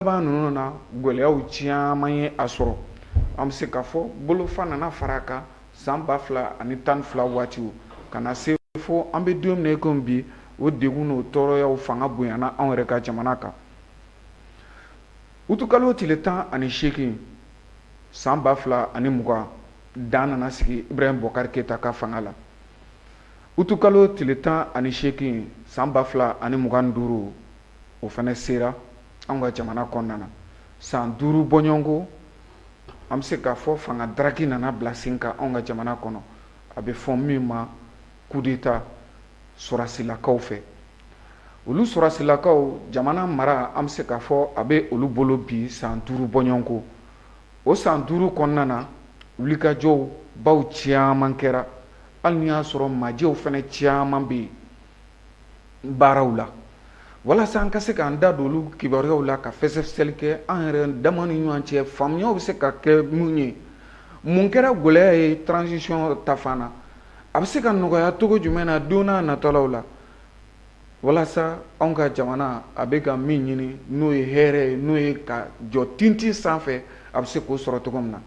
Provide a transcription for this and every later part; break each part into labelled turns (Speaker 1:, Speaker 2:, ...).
Speaker 1: Laban ninnu na, gɛlɛyaw caman ye a sɔrɔ. An bɛ se k'a fɔ bolofa nana fara a kan san 2012 waatiw ka na se fo an bɛ don min na i komi bi. O degun n'o tɔɔrɔyaw fanga bonyana anw yɛrɛ ka jamana kan. Utukalo tile 18 san 2020, dan nana sigi Ibrahim Boubacar Keita ka fanga la. Utukalo tile 18 san 2025, o fana sera anw ka jamana kɔnɔna na. San 5 bɔɲɔgɔnko, an bɛ se k'a fɔ fanga daraki nana bila sen kan anw ka jamana kɔnɔ, a bɛ fɔ min ma coup d'état sɔrɔsilakaw fɛ. Olu sɔrɔsilakaw, jamana mara, an bɛ se k'a fɔ a bɛ olu bolo bi san 5 bɔɲɔgɔnko. O san 5 kɔnɔna na, wulikajɔw baw caman kɛra, hali n'i y'a sɔrɔ majɛw fana caman bɛ yen baaraw la. Walasa an ka se k'an da don olu kibaruyaw la ka fɛsɛfɛsɛli kɛ an yɛrɛ dama ni ɲɔgɔn cɛ, faamuyaw bɛ se ka kɛ mun ye, mun kɛra gɛlɛya ye transition ta fan na, a bɛ se ka nɔgɔya cogo jumɛn na don n'a natɔlaw la, walasa anw ka jamana a bɛ ka min ɲini, n'o ye hɛrɛ ye, n'o ye ka jɔ tintin sanfɛ, a bɛ se k'o sɔrɔ cogo min na.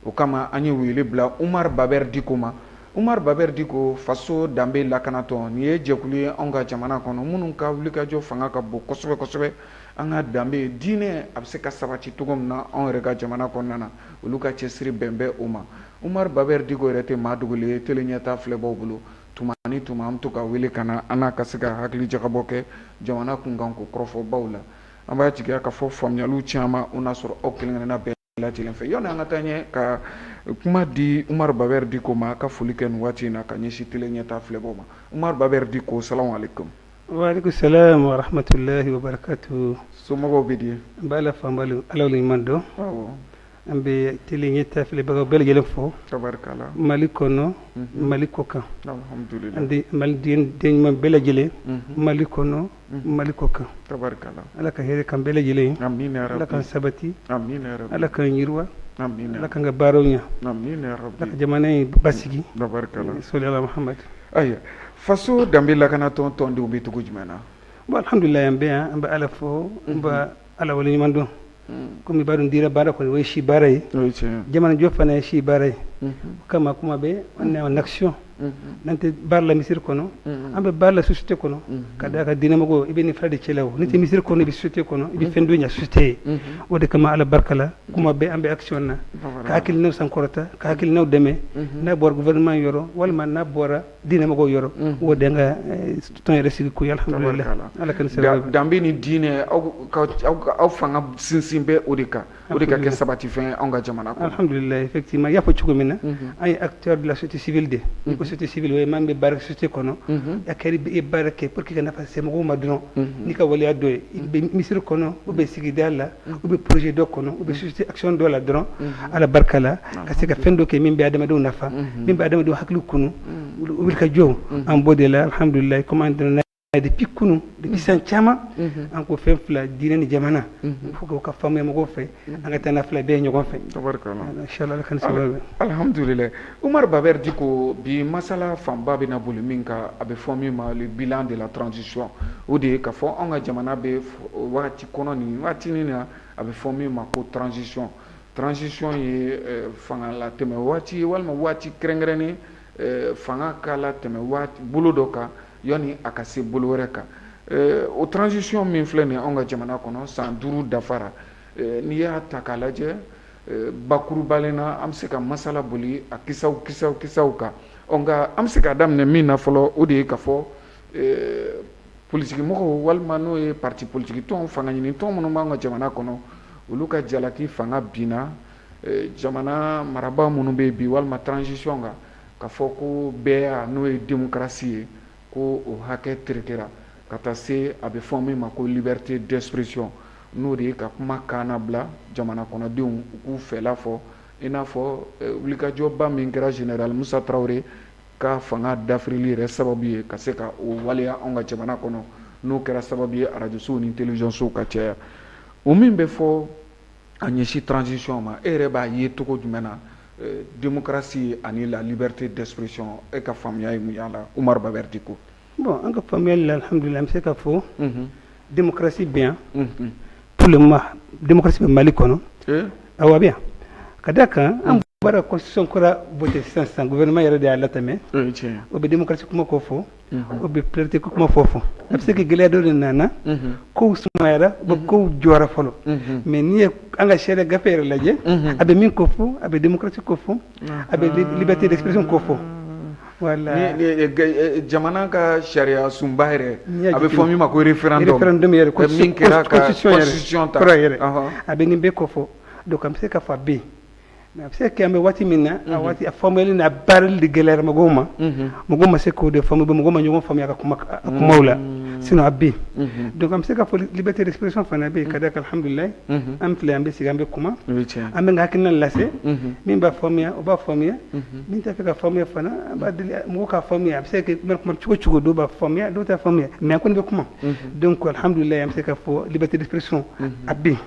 Speaker 1: O kama, an ye wele bila Umar Baber Diko ma. Umar Baber Diko, Faso Danbe Lakanatɔn, nin ye jɛkulu ye anw ka jamana kɔnɔ minnu ka wulikajɔ fanga ka bon kosɛbɛ kosɛbɛ an ka danbe diinɛ a bɛ se ka sabati cogo min na anw yɛrɛ ka jamana kɔnɔna na. Olu ka cɛsiri bɛn bɛ o ma. Umar Baber Diko yɛrɛ tɛ maa dogolen ye télé ɲɛta filɛbaw bolo. Tuma ni tuma, an bɛ to ka wele ka na an n'a ka se ka hakili jagabɔ kɛ jamana kunkanko kɔrɔfɔbaw la. An b'a jigiya k'a fɔ faamuyaliw caman o n'a sɔrɔ aw kelen kelenna bɛɛ lajɛlen fɛ. Yanni an ka taa ɲɛ ka kuma di Umar Baber Diko ma, ka foli kɛ nin waati in na ka ɲɛsin télé ɲɛta filɛbaw ma. Umar Baber Diko, salamu aleykum.
Speaker 2: Waaleykum salam wa rahmatulahi wa barakatuh.
Speaker 1: Somɔgɔw bɛ di?
Speaker 2: N b'a Ala fo, an b'a Ala waleɲuman dɔn. An bɛ télé ɲɛta filɛbagaw bɛɛ lajɛlen fo.
Speaker 1: Tabarikala.
Speaker 2: Mali kɔnɔ, Mali kɔ kan.
Speaker 1: Alhamdulillah.
Speaker 2: An den Mali den ɲuman bɛɛ lajɛlen. Mali kɔnɔ, Mali kɔ kan.
Speaker 1: Tabarikala.
Speaker 2: Ala ka hɛrɛ k'an bɛɛ lajɛlen ye.
Speaker 1: Amina ya
Speaker 2: Ala k'an
Speaker 1: rabbi.
Speaker 2: sabati.
Speaker 1: Amina ya rabbi.
Speaker 2: Ala k'an yiriwa.
Speaker 1: Amina.
Speaker 2: Ala k'an ka baaraw ɲɛ.
Speaker 1: Amina ya rabbi.
Speaker 2: Ala ka jamana in basigi.
Speaker 1: Tabarikala.
Speaker 2: Sɔli ala Muhammad.
Speaker 1: Ayiwa, Faso Danbe Lakanatɔn tɔndenw bɛ cogo jumɛn na?
Speaker 2: Bon, alhamdulillah, an bɛ yan, an bɛ Ala fo, an bɛ Ala waleɲuman dɔn. Komi i b'a dɔn, diinɛ baara kɔni, o ye si baara ye.
Speaker 1: O ye tiɲɛ ye.
Speaker 2: Jamana jɔ fana ye si baara ye. O kama, kuma bɛɛ, on est en action. N'an tɛ baara la misiri kɔnɔ, an bɛ baara la société kɔnɔ. Ka d'a kan diinɛmɔgɔ, i bɛ nin fila de cɛla. O n'i tɛ misiri kɔnɔ, i bɛ société kɔnɔ, i bɛ fɛn dɔ ɲɛ société ye. O de kama, Ala barika la, kuma bɛɛ an bɛ action na ka hakilinaw sankɔrɔta, ka hakilinaw dɛmɛ, n'a bɔra gouvernement yɔrɔ walima n'a bɔra diinɛmɔgɔw yɔrɔ. O de an ka tɔn yɛrɛ sigi ko ye, alhamdulillah. Ala ka nin sababu.
Speaker 1: Danbe ni diinɛ, aw fanga sinsin bɛ o de kan, o de ka kɛ sabatifɛn ye anw ka jamana kɔnɔ.
Speaker 2: Alhamdulillah, effectivement, i y'a fɔ cogo min na, an ye acteur de la société civile de. N'i ko société civile, o ye maa min bɛ baara kɛ société kɔnɔ, a kɛra i baara kɛ pour que ka nafa se mɔgɔw ma dɔrɔn n'i ka waleya dɔ ye, i bɛ misiri kɔnɔ, ou bien sigida la, ou bien projet dɔ kɔnɔ, ou bien société action dɔ la dɔrɔn. Ala barika la, ka se ka fɛn dɔ kɛ min bɛ adamadenw nafa, min bɛ adamadenw hakili kunu, wuli ka jɔ. An b'o de la, alhamdulillah. Comme an donna depuis kunun, depuis san caman, an ko fɛn fila, diinɛ ni jamana, il faut que ka faamuya mɔgɔw fɛ, an ka taa n'a fila bɛɛ ɲɔgɔn fɛ.
Speaker 1: Tabarikala.
Speaker 2: Inchallah, Ala ka nin sababu.
Speaker 1: Alhamdulillah. Umar Baber Diko, bi masala fanba bɛna boli min kan, a bɛ fɔ min ma le bilan de la transition. O de ye k'a fɔ anw ka jamana bɛ waati kɔnɔ nin waati nin na, a bɛ fɔ min ma ko transition. Transition ye fanga latɛmɛ waati ye, walima waati kɛrɛnkɛrɛnnen fanga ka latɛmɛ waati bolo dɔ kan yanni a ka se bolo wɛrɛ kan. O transition min filɛ nin ye anw ka jamana kɔnɔ, san 5 dafara. N'i y'a ta k'a lajɛ bakurubalen na, an bɛ se ka masala boli a kisaw kisaw kisaw kan. Ɔ, nka an bɛ se k'a daminɛ min na fɔlɔ, o de ye k'a fɔ politikimɔgɔw, walima n'o ye parti politique tɔn, fanga ɲini tɔn minnu b'an ka jamana kɔnɔ, olu ka jalaki fanga binna jamana marabaa minnu bɛ yen bi, walima transition kan, k'a fɔ ko bɛɛ n'o ye démocratie ye, ko o hakɛ terekera ka taa se a bɛ fɔ min ma ko liberté d'expression, n'o de ye ka kuma kaana bila jamana kɔnɔdenw, u k'u fɛla fɔ, i n'a fɔ wulikajɔba min kɛra général Musa Tarawele ka fanga dafirili yɛrɛ sababu ye ka se ka o waleya anw ka jamana kɔnɔ, n'o kɛra sababu ye arajosow ni télévisionsow ka caya. O min bɛ fɔ a ɲɛsin transition ma, e yɛrɛ b'a ye cogo jumɛn na, démocratie ani la liberté d'expression, e ka faamuya ye mun y'a la, Umar Baber Diko?
Speaker 2: Bon, an ka faamuyali la, alhamdulillah, an bɛ se ka fɔ démocratie bɛ yan. Pour le moment, démocratie bɛ Mali kɔnɔ. Awɔ, a bɛ yan ka da kan an bɔra constitution kura voté sisan sisan, gouvernement yɛrɛ de y'a latɛmɛ. O bɛ démocratie kuma ko fɔ, o bɛ pluralité kuma fɔ. A bɛ se ka gɛlɛya dɔ de nana, kow sumayara, kow jɔra fɔlɔ. Mais n'i ye an ka sariya gafe yɛrɛ lajɛ, a bɛ min ko fɔ, a bɛ démocratie ko fɔ, a bɛ liberté d'expression ko fɔ.
Speaker 1: Voilà, jamana ka sariya sunba yɛrɛ, a bɛ fɔ min ma ko référendum.
Speaker 2: Référendum yɛrɛ,
Speaker 1: min kɛra ka
Speaker 2: constitution ta kura yɛrɛ, a bɛ nin bɛɛ ko fɔ. Donc an bɛ se ka fɔ a bɛ yen, mais a bɛ se ka kɛ an bɛ waati min na, a waati a faamuyali n'a baarali de gɛlɛyara mɔgɔw ma. Mɔgɔw ma se k'o de faamu, mɔgɔw ma ɲɔgɔn faamuya ka kuma a kumaw la. Sinon a bɛ yen. Donc an bɛ se ka fɔ liberté d'expression fana bɛ yen, ka d'a kan alhamdulilayi, an filɛ, an bɛ sigi, an bɛ kuma, an bɛ ka hakilina lase. Min b'a faamuya, o b'a faamuya. Min t'a fɛ ka faamuya fana, an b'a deli mɔgɔw k'a faamuya. A bɛ se ka kɛ kuma cogo cogo, dɔw b'a faamuya, dɔw t'a faamuya, mais an kɔni bɛ kuma. Donc alhamdulilayi, an bɛ se ka fɔ liberté d'expression a bɛ yen,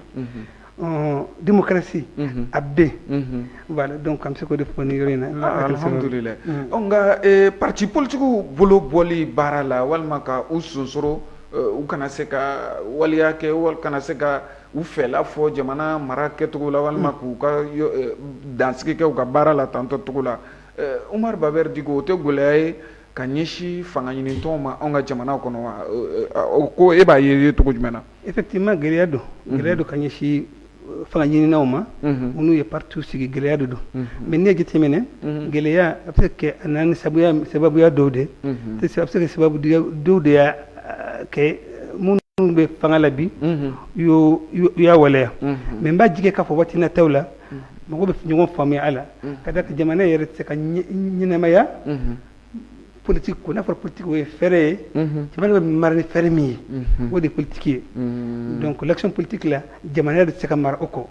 Speaker 2: démocratie a bɛ yen. Voilà, donc an bɛ se k'o de fɔ nin yɔrɔ in na.
Speaker 1: Alhamdulilayi. Nka parti politique bolo bɔli baara la, walima ka u sonsoro, u kana se ka waleya kɛ, wali kana se ka u fɛla fɔ jamana mara kɛcogo la, walima k'u ka dansigi kɛ u ka baara la tantɔ cogo la, Umaru Babɛri Diko, o tɛ gɛlɛya ye ka ɲɛsin fanga ɲinitɔnw ma anw ka jamana kɔnɔ wa? O ko e b'a ye cogo jumɛn na?
Speaker 2: Effectivement, gɛlɛya don, gɛlɛya don ka ɲɛsin fanga ɲininaw ma minnu ye parti sigi, gɛlɛya de don. Mais n'i ye jateminɛ, gɛlɛya a bɛ se ka kɛ a nana ni sababuya dɔw de, a bɛ se ka kɛ sababu dɔw de y'a kɛ minnu bɛ fanga la bi u y'a waleya. Mais n b'a jigin k'a fɔ waati nataw la, mɔgɔw bɛ ɲɔgɔn faamuya a la, ka d'a kan jamana yɛrɛ tɛ se ka ɲɛnamaya politique ko. N'a fɔra politique, o ye fɛɛrɛ ye, jamana bɛ mara ni fɛɛrɛ min ye, o de ye politique ye. Donc l'action politique la, jamana yɛrɛ tɛ se ka mara o kɔ.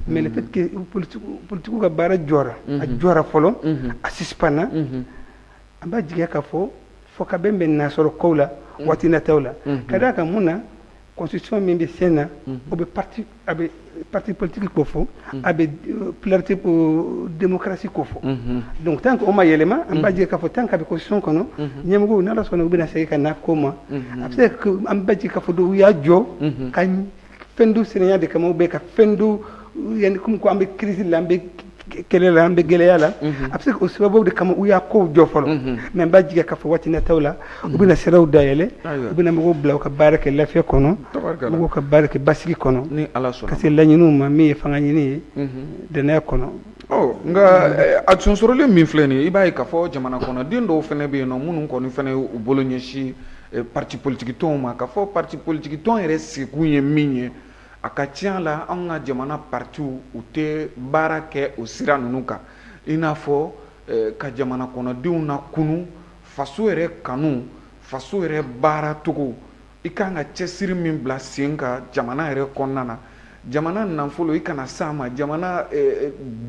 Speaker 2: Mais le fait que politique ka baara jɔra, a jɔra fɔlɔ, a suspend, an b'a jigiya k'a fɔ fɔkabɛn bɛ na sɔrɔ kow la waati nataw la. Ka d'a kan mun na, constitution min bɛ sen na, o bɛ parti, a bɛ parti politique ko fɔ, a bɛ pluralité, démocratie ko fɔ. Donc tant que o ma yɛlɛma, an b'a jigin k'a fɔ tant que a bɛ constitution kɔnɔ, ɲɛmɔgɔw, n'Ala sɔnna, u bɛna segin ka na ko ma. A bɛ se ka an b'a jigin k'a fɔ u y'a jɔ ka fɛn dɔ sɛnɛya de kama, ou bien ka fɛn dɔ yanni komi ko an bɛ crise la, an bɛ kɛlɛ la, an bɛ gɛlɛya la. A bɛ se o sababu de kama u y'a kow jɔ fɔlɔ. Mais n b'a jigin k'a fɔ waati nataw la, u bɛna siraw dayɛlɛ, u bɛna mɔgɔw bila u ka baara kɛ lafiya kɔnɔ, mɔgɔw ka baara kɛ basigi kɔnɔ,
Speaker 1: ni Ala sɔnna,
Speaker 2: ka se laɲiniw ma min ye fanga ɲini ye dɛnɛnya kɔnɔ.
Speaker 1: Ɔ nka a sonsorolen min filɛ nin ye, i b'a ye k'a fɔ jamana kɔnɔden dɔw fana bɛ yen nɔ minnu kɔni fana y'u bolo ɲɛsin parti politique tɔnw ma, k'a fɔ parti politique tɔn yɛrɛ sigikun ye min ye, a ka ca la anw ka jamana partiw u tɛ baara kɛ o sira ninnu kan, i n'a fɔ ka jamana kɔnɔdenw lakunu, faso yɛrɛ kanu, faso yɛrɛ baaracogo, i kan ka cɛsiri min bila sen kan jamana yɛrɛ kɔnɔna na, jamana nafolo i kana s'a ma, jamana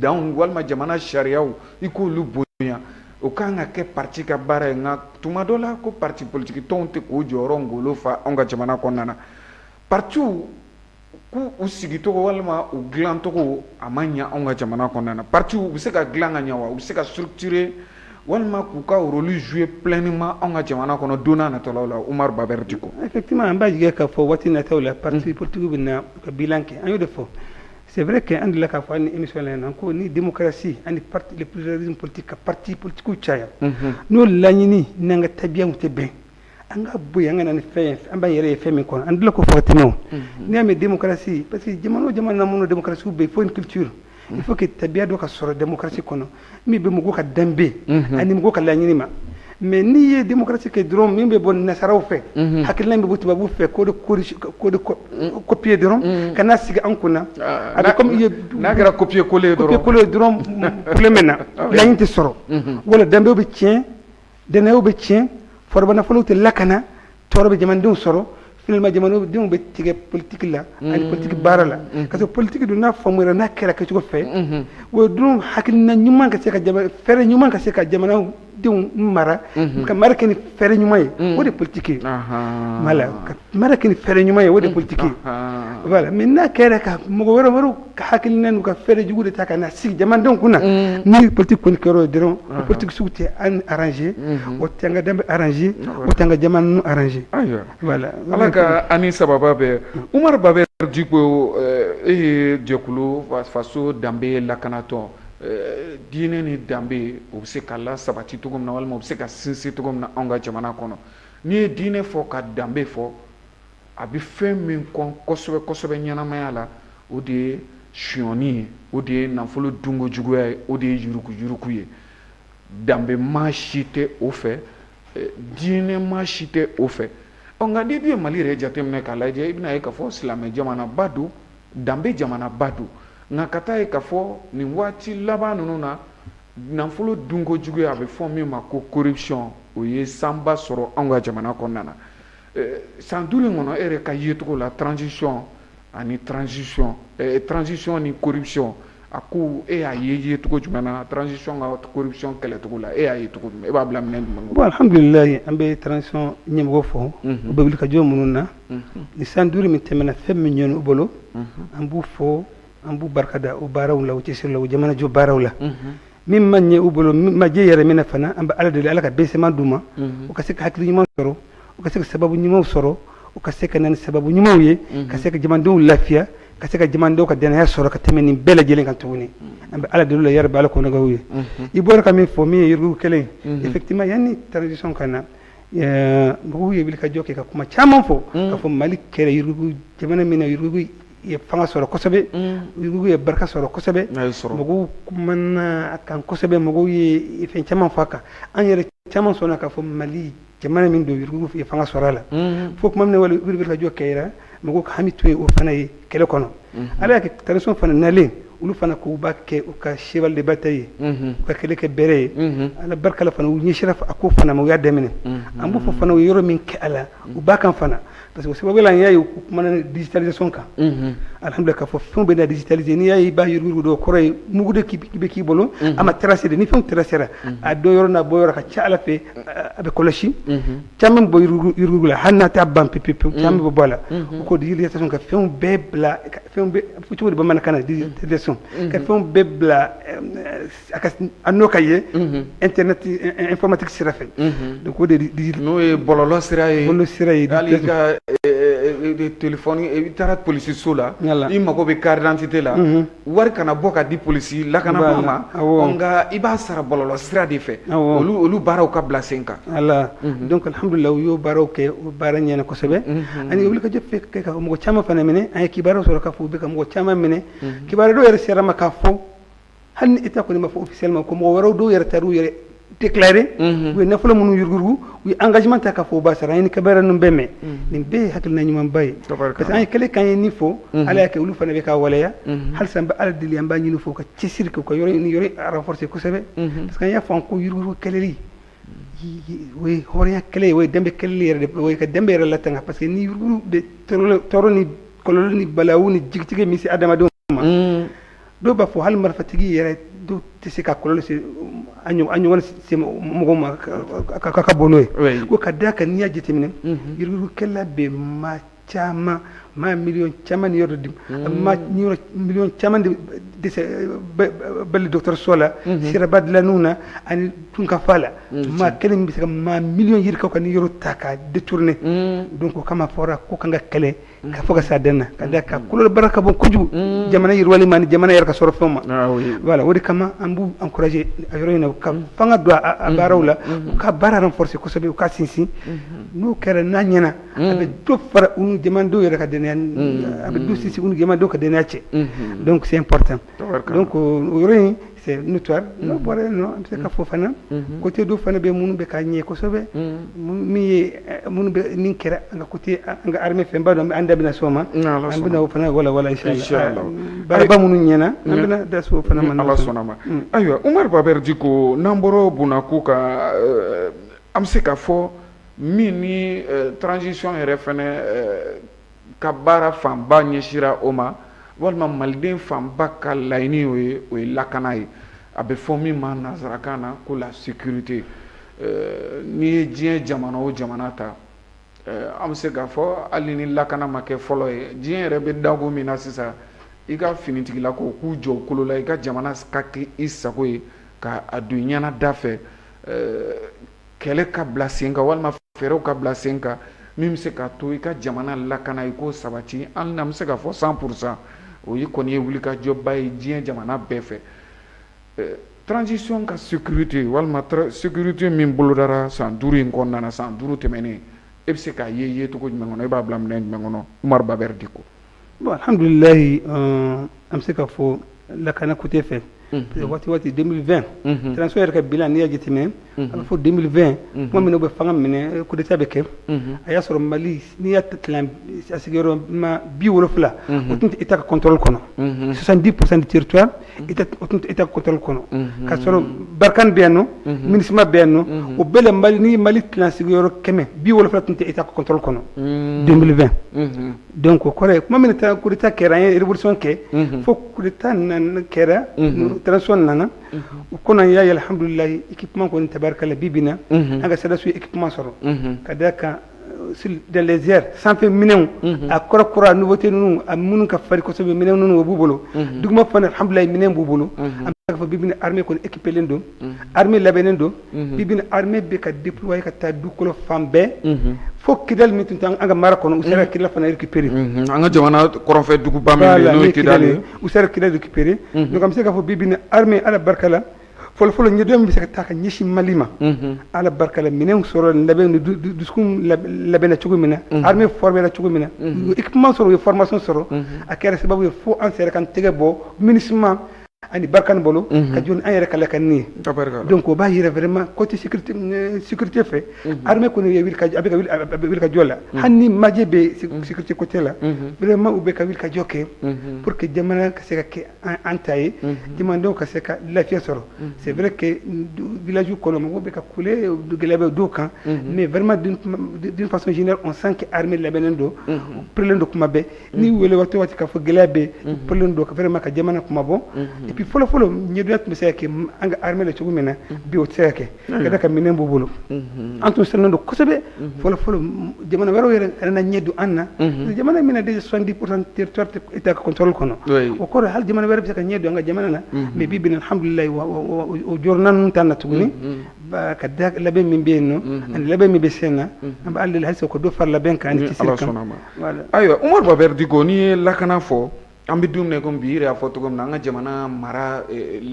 Speaker 1: danw walima jamana sariyaw i k'olu bonya, o kan ka kɛ parti ka baara ye. Nka tuma dɔ la ko parti politique tɔnw tɛ k'o jɔyɔrɔ ngolo fa anw ka jamana kɔnɔna na, partiw k'u u sigicogo walima u dilancogo a ma ɲɛ anw ka jamana kɔnɔna na. Partiw u bɛ se ka dilan ka ɲɛ wa? U bɛ se ka structurer walima k'u ka rôle jouer pleinement anw ka jamana kɔnɔ don n'a nataw la, Umaru Babɛri Diko?
Speaker 2: Effectivement, an b'a jigin k'a fɔ waati nataw la, parti politique bɛ na ka bilan kɛ. An y'o de fɔ. C'est vrai que an delila k'a fɔ an ni émission la yan ko ni démocratie ani parti, le pluralisme politique, ka parti politique caya, n'o laɲini n'an ka tabiyaw tɛ bɛn, an ka bɔ yen, an ka na ni fɛn ye, an b'an yɛrɛ ye fɛn min kɔnɔ. An delila k'o fɔ ka tɛmɛ. O n'i y'a mɛn démocratie, parce que jamana o jamana minnu démocratie bɛ yen, il faut une culture, il faut que tabiya dɔ ka sɔrɔ démocratie kɔnɔ min bɛ mɔgɔw ka danbe ani mɔgɔw ka laɲini ma. Mais n'i ye démocratie kɛ dɔrɔn, min bɛ bɔ nasaraw fɛ, hakilina min bɛ bɔ tubabuw fɛ, k'o de copier dɔrɔn ka n'a sigi an kunna, a bɛ comme i ye
Speaker 1: n'a kɛra copier coller dɔrɔn,
Speaker 2: copier coller dɔrɔn, problème bɛ na, laɲini tɛ sɔrɔ, wala danbew bɛ tiɲɛ, danayaw bɛ tiɲɛ, foroba nafolow tɛ lakana, tɔɔrɔ bɛ jamanadenw sɔrɔ. Finalement, jamanadenw bɛ tigɛ politique la ani politique baara la. Parce que politique dun, n'a faamuyara, n'a kɛra kɛcogo fɛ, o dun hakilina ɲuman ka se ka jamana, fɛɛrɛ ɲuman ka se ka jamana jamanadenw mara, ka mara kɛ ni fɛɛrɛ ɲuman ye, o de politique ye. Voilà, ka mara kɛ ni fɛɛrɛ ɲuman ye, o de politique ye. Voilà, mais n'a kɛra ka mɔgɔ wɛrɛ wɛrɛw ka hakilina n'u ka fɛɛrɛ jugu de ta ka na sigi jamanadenw kunna, ni politique kɔni kɛra o ye dɔrɔn, o politique sugu tɛ an arranger, o tɛ an ka danbe arranger, o tɛ an ka jamana arranger. Voilà.
Speaker 1: Ala ka ani sababa bɛɛ. Umaru Babɛri Diko, e ye jɛkulu Faso Danbe Lakanatɔn, diinɛ ni danbe o bɛ se ka la sabati cogo min na, walima o bɛ se ka sinsin cogo min na anw ka jamana kɔnɔ. N'i ye diinɛ fɔ ka danbe fɔ, a bɛ fɛn min kɔn kosɛbɛ kosɛbɛ ɲɛnamaya la, o de ye sonyɔni ye, o de ye nafolo dunko juguya ye, o de ye yuruku yuruku ye. Danbe maa si tɛ o fɛ, diinɛ maa si tɛ o fɛ. Ɔ nka n'i dun ye Mali yɛrɛ jateminɛ k'a lajɛ, i bɛna ye k'a fɔ silamɛ jamanaba don, danbe jamanaba don. Nka ka taa ye k'a fɔ nin waati laban ninnu na, nafolo dunko juguya, a bɛ fɔ min ma ko corruption, o ye sanba sɔrɔ anw ka jamana kɔnɔna na. San 5 in kɔnɔ, e yɛrɛ ka yecogo la, transition ani transition transition ni corruption, a ko e y'a ye yecogo jumɛn na? Transition ka corruption kɛlɛcogo la, e y'a ye cogo jumɛn? E b'a bila minɛn jumɛn kɔnɔ?
Speaker 2: Bon, alhamdulilayi, an bɛ transition ɲɛmɔgɔ fɔ, u bɛ wuli ka jɔ minnu na ni san 5 min tɛmɛna, fɛn min ɲɛna u bolo, an b'u fɔ, an b'u barika da o baaraw la, u cɛsiri la, o jamana jɔ baaraw la. Min ma ɲɛ u bolo, min ma jɛ yɛrɛ min na fana, an bɛ Ala deli, Ala ka bɛsɛman d'u ma, u ka se ka hakili ɲuman sɔrɔ, u ka se ka sababu ɲumanw sɔrɔ, u ka se ka na ni sababu ɲumanw ye, ka se ka jamanadenw lafiya, ka se ka jamanadenw ka danaya sɔrɔ ka tɛmɛ nin bɛɛ lajɛlen kan tuguni. An bɛ Ala deli la yarabi, Ala kɔnɔgaw ye. I bɔra ka min fɔ, min ye yurugu kɛlen, effectivement, yanni transition ka na, mɔgɔw ye wuli ka jɔ kɛ ka kuma caman fɔ, ka fɔ Mali kɛra yurugu jamana min na, yurugu ye fanga sɔrɔ kosɛbɛ, yurugu ye barika sɔrɔ kosɛbɛ. Mɔgɔw kumana a kan kosɛbɛ, mɔgɔw ye fɛn caman fɔ a kan. An yɛrɛ caman sɔnna k'a fɔ Mali jamana min don, yurugu ye fanga sɔrɔ a la. Fo kuma min na wuli ka jɔ kɛra, mɔgɔw ka hami to ye o fana ye kɛlɛ kɔnɔ. Ala y'a kɛ transition fana nalen, olu fana k'u b'a kɛ u ka cheval de bataille ye, u ka kɛlɛ kɛ bɛrɛ ye. Ala barika la fana, u ɲɛsira a ko fana ma, u y'a daminɛ. An b'o fɔ fana, u ye yɔrɔ min kɛ a la, u b'a kan fana, parce que o sababu la, an y'a ye u kumana digitalisation kan. Alhamdulilah, k'a fɔ fɛnw bɛ na digitaliser. N'i y'a ye i b'a yurugu dɔw kɔrɔ ye mugu de bɛ k'i bolo, a ma tracé de. Ni fɛnw tracé a dɔ yɔrɔ n'a bɔ yɔrɔ ka ca Ala fɛ, a bɛ kɔlɔsi. Caman bɔ yurugu la, hali n'a t'a ban pewu pewu, caman bɛ bɔ a la. U ko digitalisation, ka fɛnw bɛɛ bila, fɛnw bɛɛ fɔ cogo di bamanankan na, digitalisation, ka fɛnw bɛɛ bila a ka a n'o ka ye internet, informatique sira fɛ. Donc o de
Speaker 1: n'o ye bɔlɔlɔ sira ye.
Speaker 2: Bɔlɔlɔ sira ye.
Speaker 1: Hali i ka téléphone, i taara polisiso la, i mago bɛ carte d'identité la, wari kana bɔ ka di polisi lakanabaa ma, nka i b'a sara bɔlɔlɔ sira de fɛ. Olu baaraw ka bila sen kan.
Speaker 2: Ala, donc alhamdulilah, u y'o baaraw kɛ, o baara ɲɛna kosɛbɛ. Ani wuli ka jɔ kɛ ka mɔgɔ caman fana minɛ. An ye kibaruyaw sɔrɔ k'a fɔ u bɛ ka mɔgɔ caman minɛ. Kibaruya dɔw yɛrɛ sera ma k'a fɔ, hali ni État kɔni ma fɔ officiellement, ko mɔgɔ wɛrɛw dɔw yɛrɛ taar'u yɛrɛ déclaré, u ye nafolo minnu yuruguyurugu, u ye engagement ta k'a fɔ u b'a sara. An ye nin kibaruya ninnu bɛɛ mɛn. Nin bɛɛ ye hakilina ɲumanba ye, parce que an ye kɛlɛ k'an ye nin fɔ, Ala y'a kɛ olu fana bɛ ka waleya. Halisa an bɛ Ala deli, an b'a ɲini fɔ u ka cɛsiri kɛ, u ka yɔrɔ ni yɔrɔ renforcer kosɛbɛ, parce que an y'a fɔ an ko yuruguyurugu kɛlɛli, o ye hɔrɔnya kɛlɛ ye, o ye danbe kɛlɛli yɛrɛ de, o ye ka danbe yɛrɛ latanga, parce que ni yuruguyurugu bɛ tɔɔrɔ ni kɔlɔlɔ ni balawu ni jigitigɛ min se adamadenw ma, dɔw b'a fɔ hali marifatigi yɛrɛ dɔw tɛ se ka kɔlɔlɔ se a ɲɔgɔn se mɔgɔw ma ka bɔ n'o ye. Ko ka d'a kan, n'i y'a jateminɛ, yuruguyurugukɛla bɛ maa caman, maa miliyɔn caman ni yɔrɔ di, maa miliyɔn caman de dɛsɛ bali dɔgɔtɔrɔso la, siraba dilanniw na ani dunkafa la. Maa kelen bɛ se ka maa miliyɔn yirikaw ka ni yɔrɔ ta ka détourner. Donc o kama fɔra ko kan ka kɛlɛ ka fɔ ka s'a dan na, ka d'a kan kɔlɔlɔ baara ka bon kojugu jamana yiriwali ma ni jamana yɛrɛ ka sɔrɔ fɛnw ma. Voilà, o de kama an b'u encourager a yɔrɔ in na, u ka fanga don a baaraw la, u ka baara renforcer kosɛbɛ, u ka sinsin. N'o kɛra, n'a ɲɛna, a bɛ dɔ fara u ni jamanadenw yɛrɛ ka dɛnɛya, a bɛ dɔ sinsin u ni jamanadenw ka dɛnɛya cɛ. Donc c'est important. Donc o yɔrɔ in, c'est notoire. N'o bɔra yen nɔ, an bɛ se ka fɔ fana, côté dɔ fana bɛ minnu bɛ ka ɲɛ kosɛbɛ, min ye minnu bɛ min kɛra an ka côté, an ka armée fɛnba dɔ, an da bɛna s'o ma, an bɛna o fana wala wala inchallah. Baaraba minnu ɲɛna, an bɛna da s'o fana ma.
Speaker 1: Ala sɔnna ma. Ayiwa, Umaru Babɛri Diko, n'an bɔra Bunako kan, an bɛ se ka fɔ min ni transition yɛrɛ fɛnɛ ka baara fanba ɲɛsira o ma, walima maliden fanba ka laɲini o ye, o ye lakana ye. A bɛ fɔ min ma nanzarakan na ko la sécurité. N'i ye diɲɛ jamana o jamana ta, an bɛ se k'a fɔ hali ni lakana ma kɛ fɔlɔ ye, diɲɛ yɛrɛ bɛ dago min na sisan, i ka finitigilakaw k'u jɔ kolo la, i ka jamana ka kɛ i sago ye, ka a don ɲɛna da fɛ, kɛlɛ ka bila sen kan walima fɛɛrɛw ka bila sen kan min bɛ se k'a to i ka jamana lakana, i k'o sabati. Hali n'an bɛ se k'a fɔ 100%, o ye kɔni ye wulikajɔba ye diɲɛ jamana bɛɛ fɛ. Transition ka sécurité walima sécurité min bolodara san 5 in kɔnɔna na, san 5 tɛmɛnen, e bɛ se k'a ye cogo jumɛn kɔnɔ, e b'a bila minɛn jumɛn kɔnɔ, Umaru Babɛri Diko?
Speaker 2: Bon, alhamdulilayi, an bɛ se k'a fɔ lakana côté fɛ, waati 2020 transition yɛrɛ ka bilan, n'i y'a jateminɛ, a bɛ fɔ 2020 tuma min na u bɛ fanga minɛ, coup d'état bɛ kɛ, a y'a sɔrɔ Mali, n'i y'a tilan a sigiyɔrɔ ma 70, o tun tɛ État ka contrôle kɔnɔ. 70% du territoire o tun tɛ État ka contrôle kɔnɔ, k'a sɔrɔ Barkhane bɛ yan nɔ, MINUSMA bɛ yan nɔ, o bɛɛ la Mali, n'i ye Mali tilan sigiyɔrɔ 100, 70 tun tɛ État ka contrôle kɔnɔ 2020. Donc o kɔrɔ ye tuma min na coup d'état kɛra, an ye révolution kɛ, fo coup d'état nana kɛra, transition nana o kɔnɔ, an y'a ye alhamdulilayi, équipement kɔni tabarikala, bi bi in na an ka sɔrɔdasiw ye équipement sɔrɔ, ka d'a kan dans les airs, sanfɛ minɛnw a kɔrɔ kura, nouveauté ninnu, a minnu ka farin kosɛbɛ, minɛn ninnu o b'u bolo. Duguma fana, alhamdulilayi, minɛn b'u bolo. An bɛ k'a fɔ bi bi in na armée kɔni équipé len don, armée labɛnnen don. Bi bi in na armée bɛ ka déployer ka taa dugukolo fan bɛɛ, fo Kidali min tun tɛ an ka mara kɔnɔ, u sera ka Kidali fana récupérer.
Speaker 1: An ka jamana kɔrɔnfɛ duguba min bɛ yen, n'o ye Kidali ye,
Speaker 2: u sera ka Kidali récupérer. Donc an bɛ se k'a fɔ bi bi in na armée, Ala barika la, fɔlɔfɔlɔ ɲɛdɔn min bɛ se ka taa ka ɲɛsin Mali ma, Ala barika la, minɛnw sɔrɔ, labɛn, dusukun labɛnna cogo min na, armée formé la cogo min na, u ye équipement sɔrɔ, u ye formation sɔrɔ, a kɛra sababu ye fo an sera k'an tɛgɛ bɔ MINUSMA ani Barkhane bolo ka jɔ ni an yɛrɛ ka lakanni ye. Donc o b'a yira vraiment côté sécurité, sécurité fɛ, armée kɔni ye wuli ka a bɛ ka wuli, a bɛ wuli ka jɔ la. Hali ni majɛ bɛ sécurité côté la, vraiment u bɛ ka wuli ka jɔ kɛ pour que jamana ka se ka kɛ an ta ye, jamanadenw ka se ka lafiya sɔrɔ. C'est vrai que village kɔnɔ mɔgɔw bɛ ka kule, gɛlɛya bɛ dɔw kan, mais vraiment d'une façon générale, on sent que armée labɛnnen don, u pɛrɛlen don kuma bɛɛ. N'i wele waati o waati k'a fɔ gɛlɛya bɛ yen, u pɛrɛlen don vraiment ka jamana kuma bɔ. Et puis fɔlɔ fɔlɔ ɲɛdɔnya tun bɛ se ka kɛ an ka armée la cogo min na, bi o tɛ se ka kɛ, ka d'a kan minɛn b'u bolo. An tun sirannen don kosɛbɛ fɔlɔ fɔlɔ, jamana wɛrɛw yɛrɛ kana na ɲɛ don an na. Jamana min na déjà 70% territoire tɛ État ka contrôle kɔnɔ, o kɔrɔ hali jamana wɛrɛ bɛ se ka ɲɛ don an ka jamana na. Mais bi bi in na, alhamdulilayi, o jɔrɔna ninnu t'an na tuguni, ka da labɛn min bɛ yen nɔ ani labɛn min bɛ sen na. An bɛ Ala deli halisa ko dɔ fara labɛn kan ani cɛsiri kan.
Speaker 1: Ayiwa, Umaru Babɛri Diko, n'i ye lakana fɔ, an bɛ don min na i komi bi, i yɛrɛ y'a fɔ cogo min na, an ka jamana mara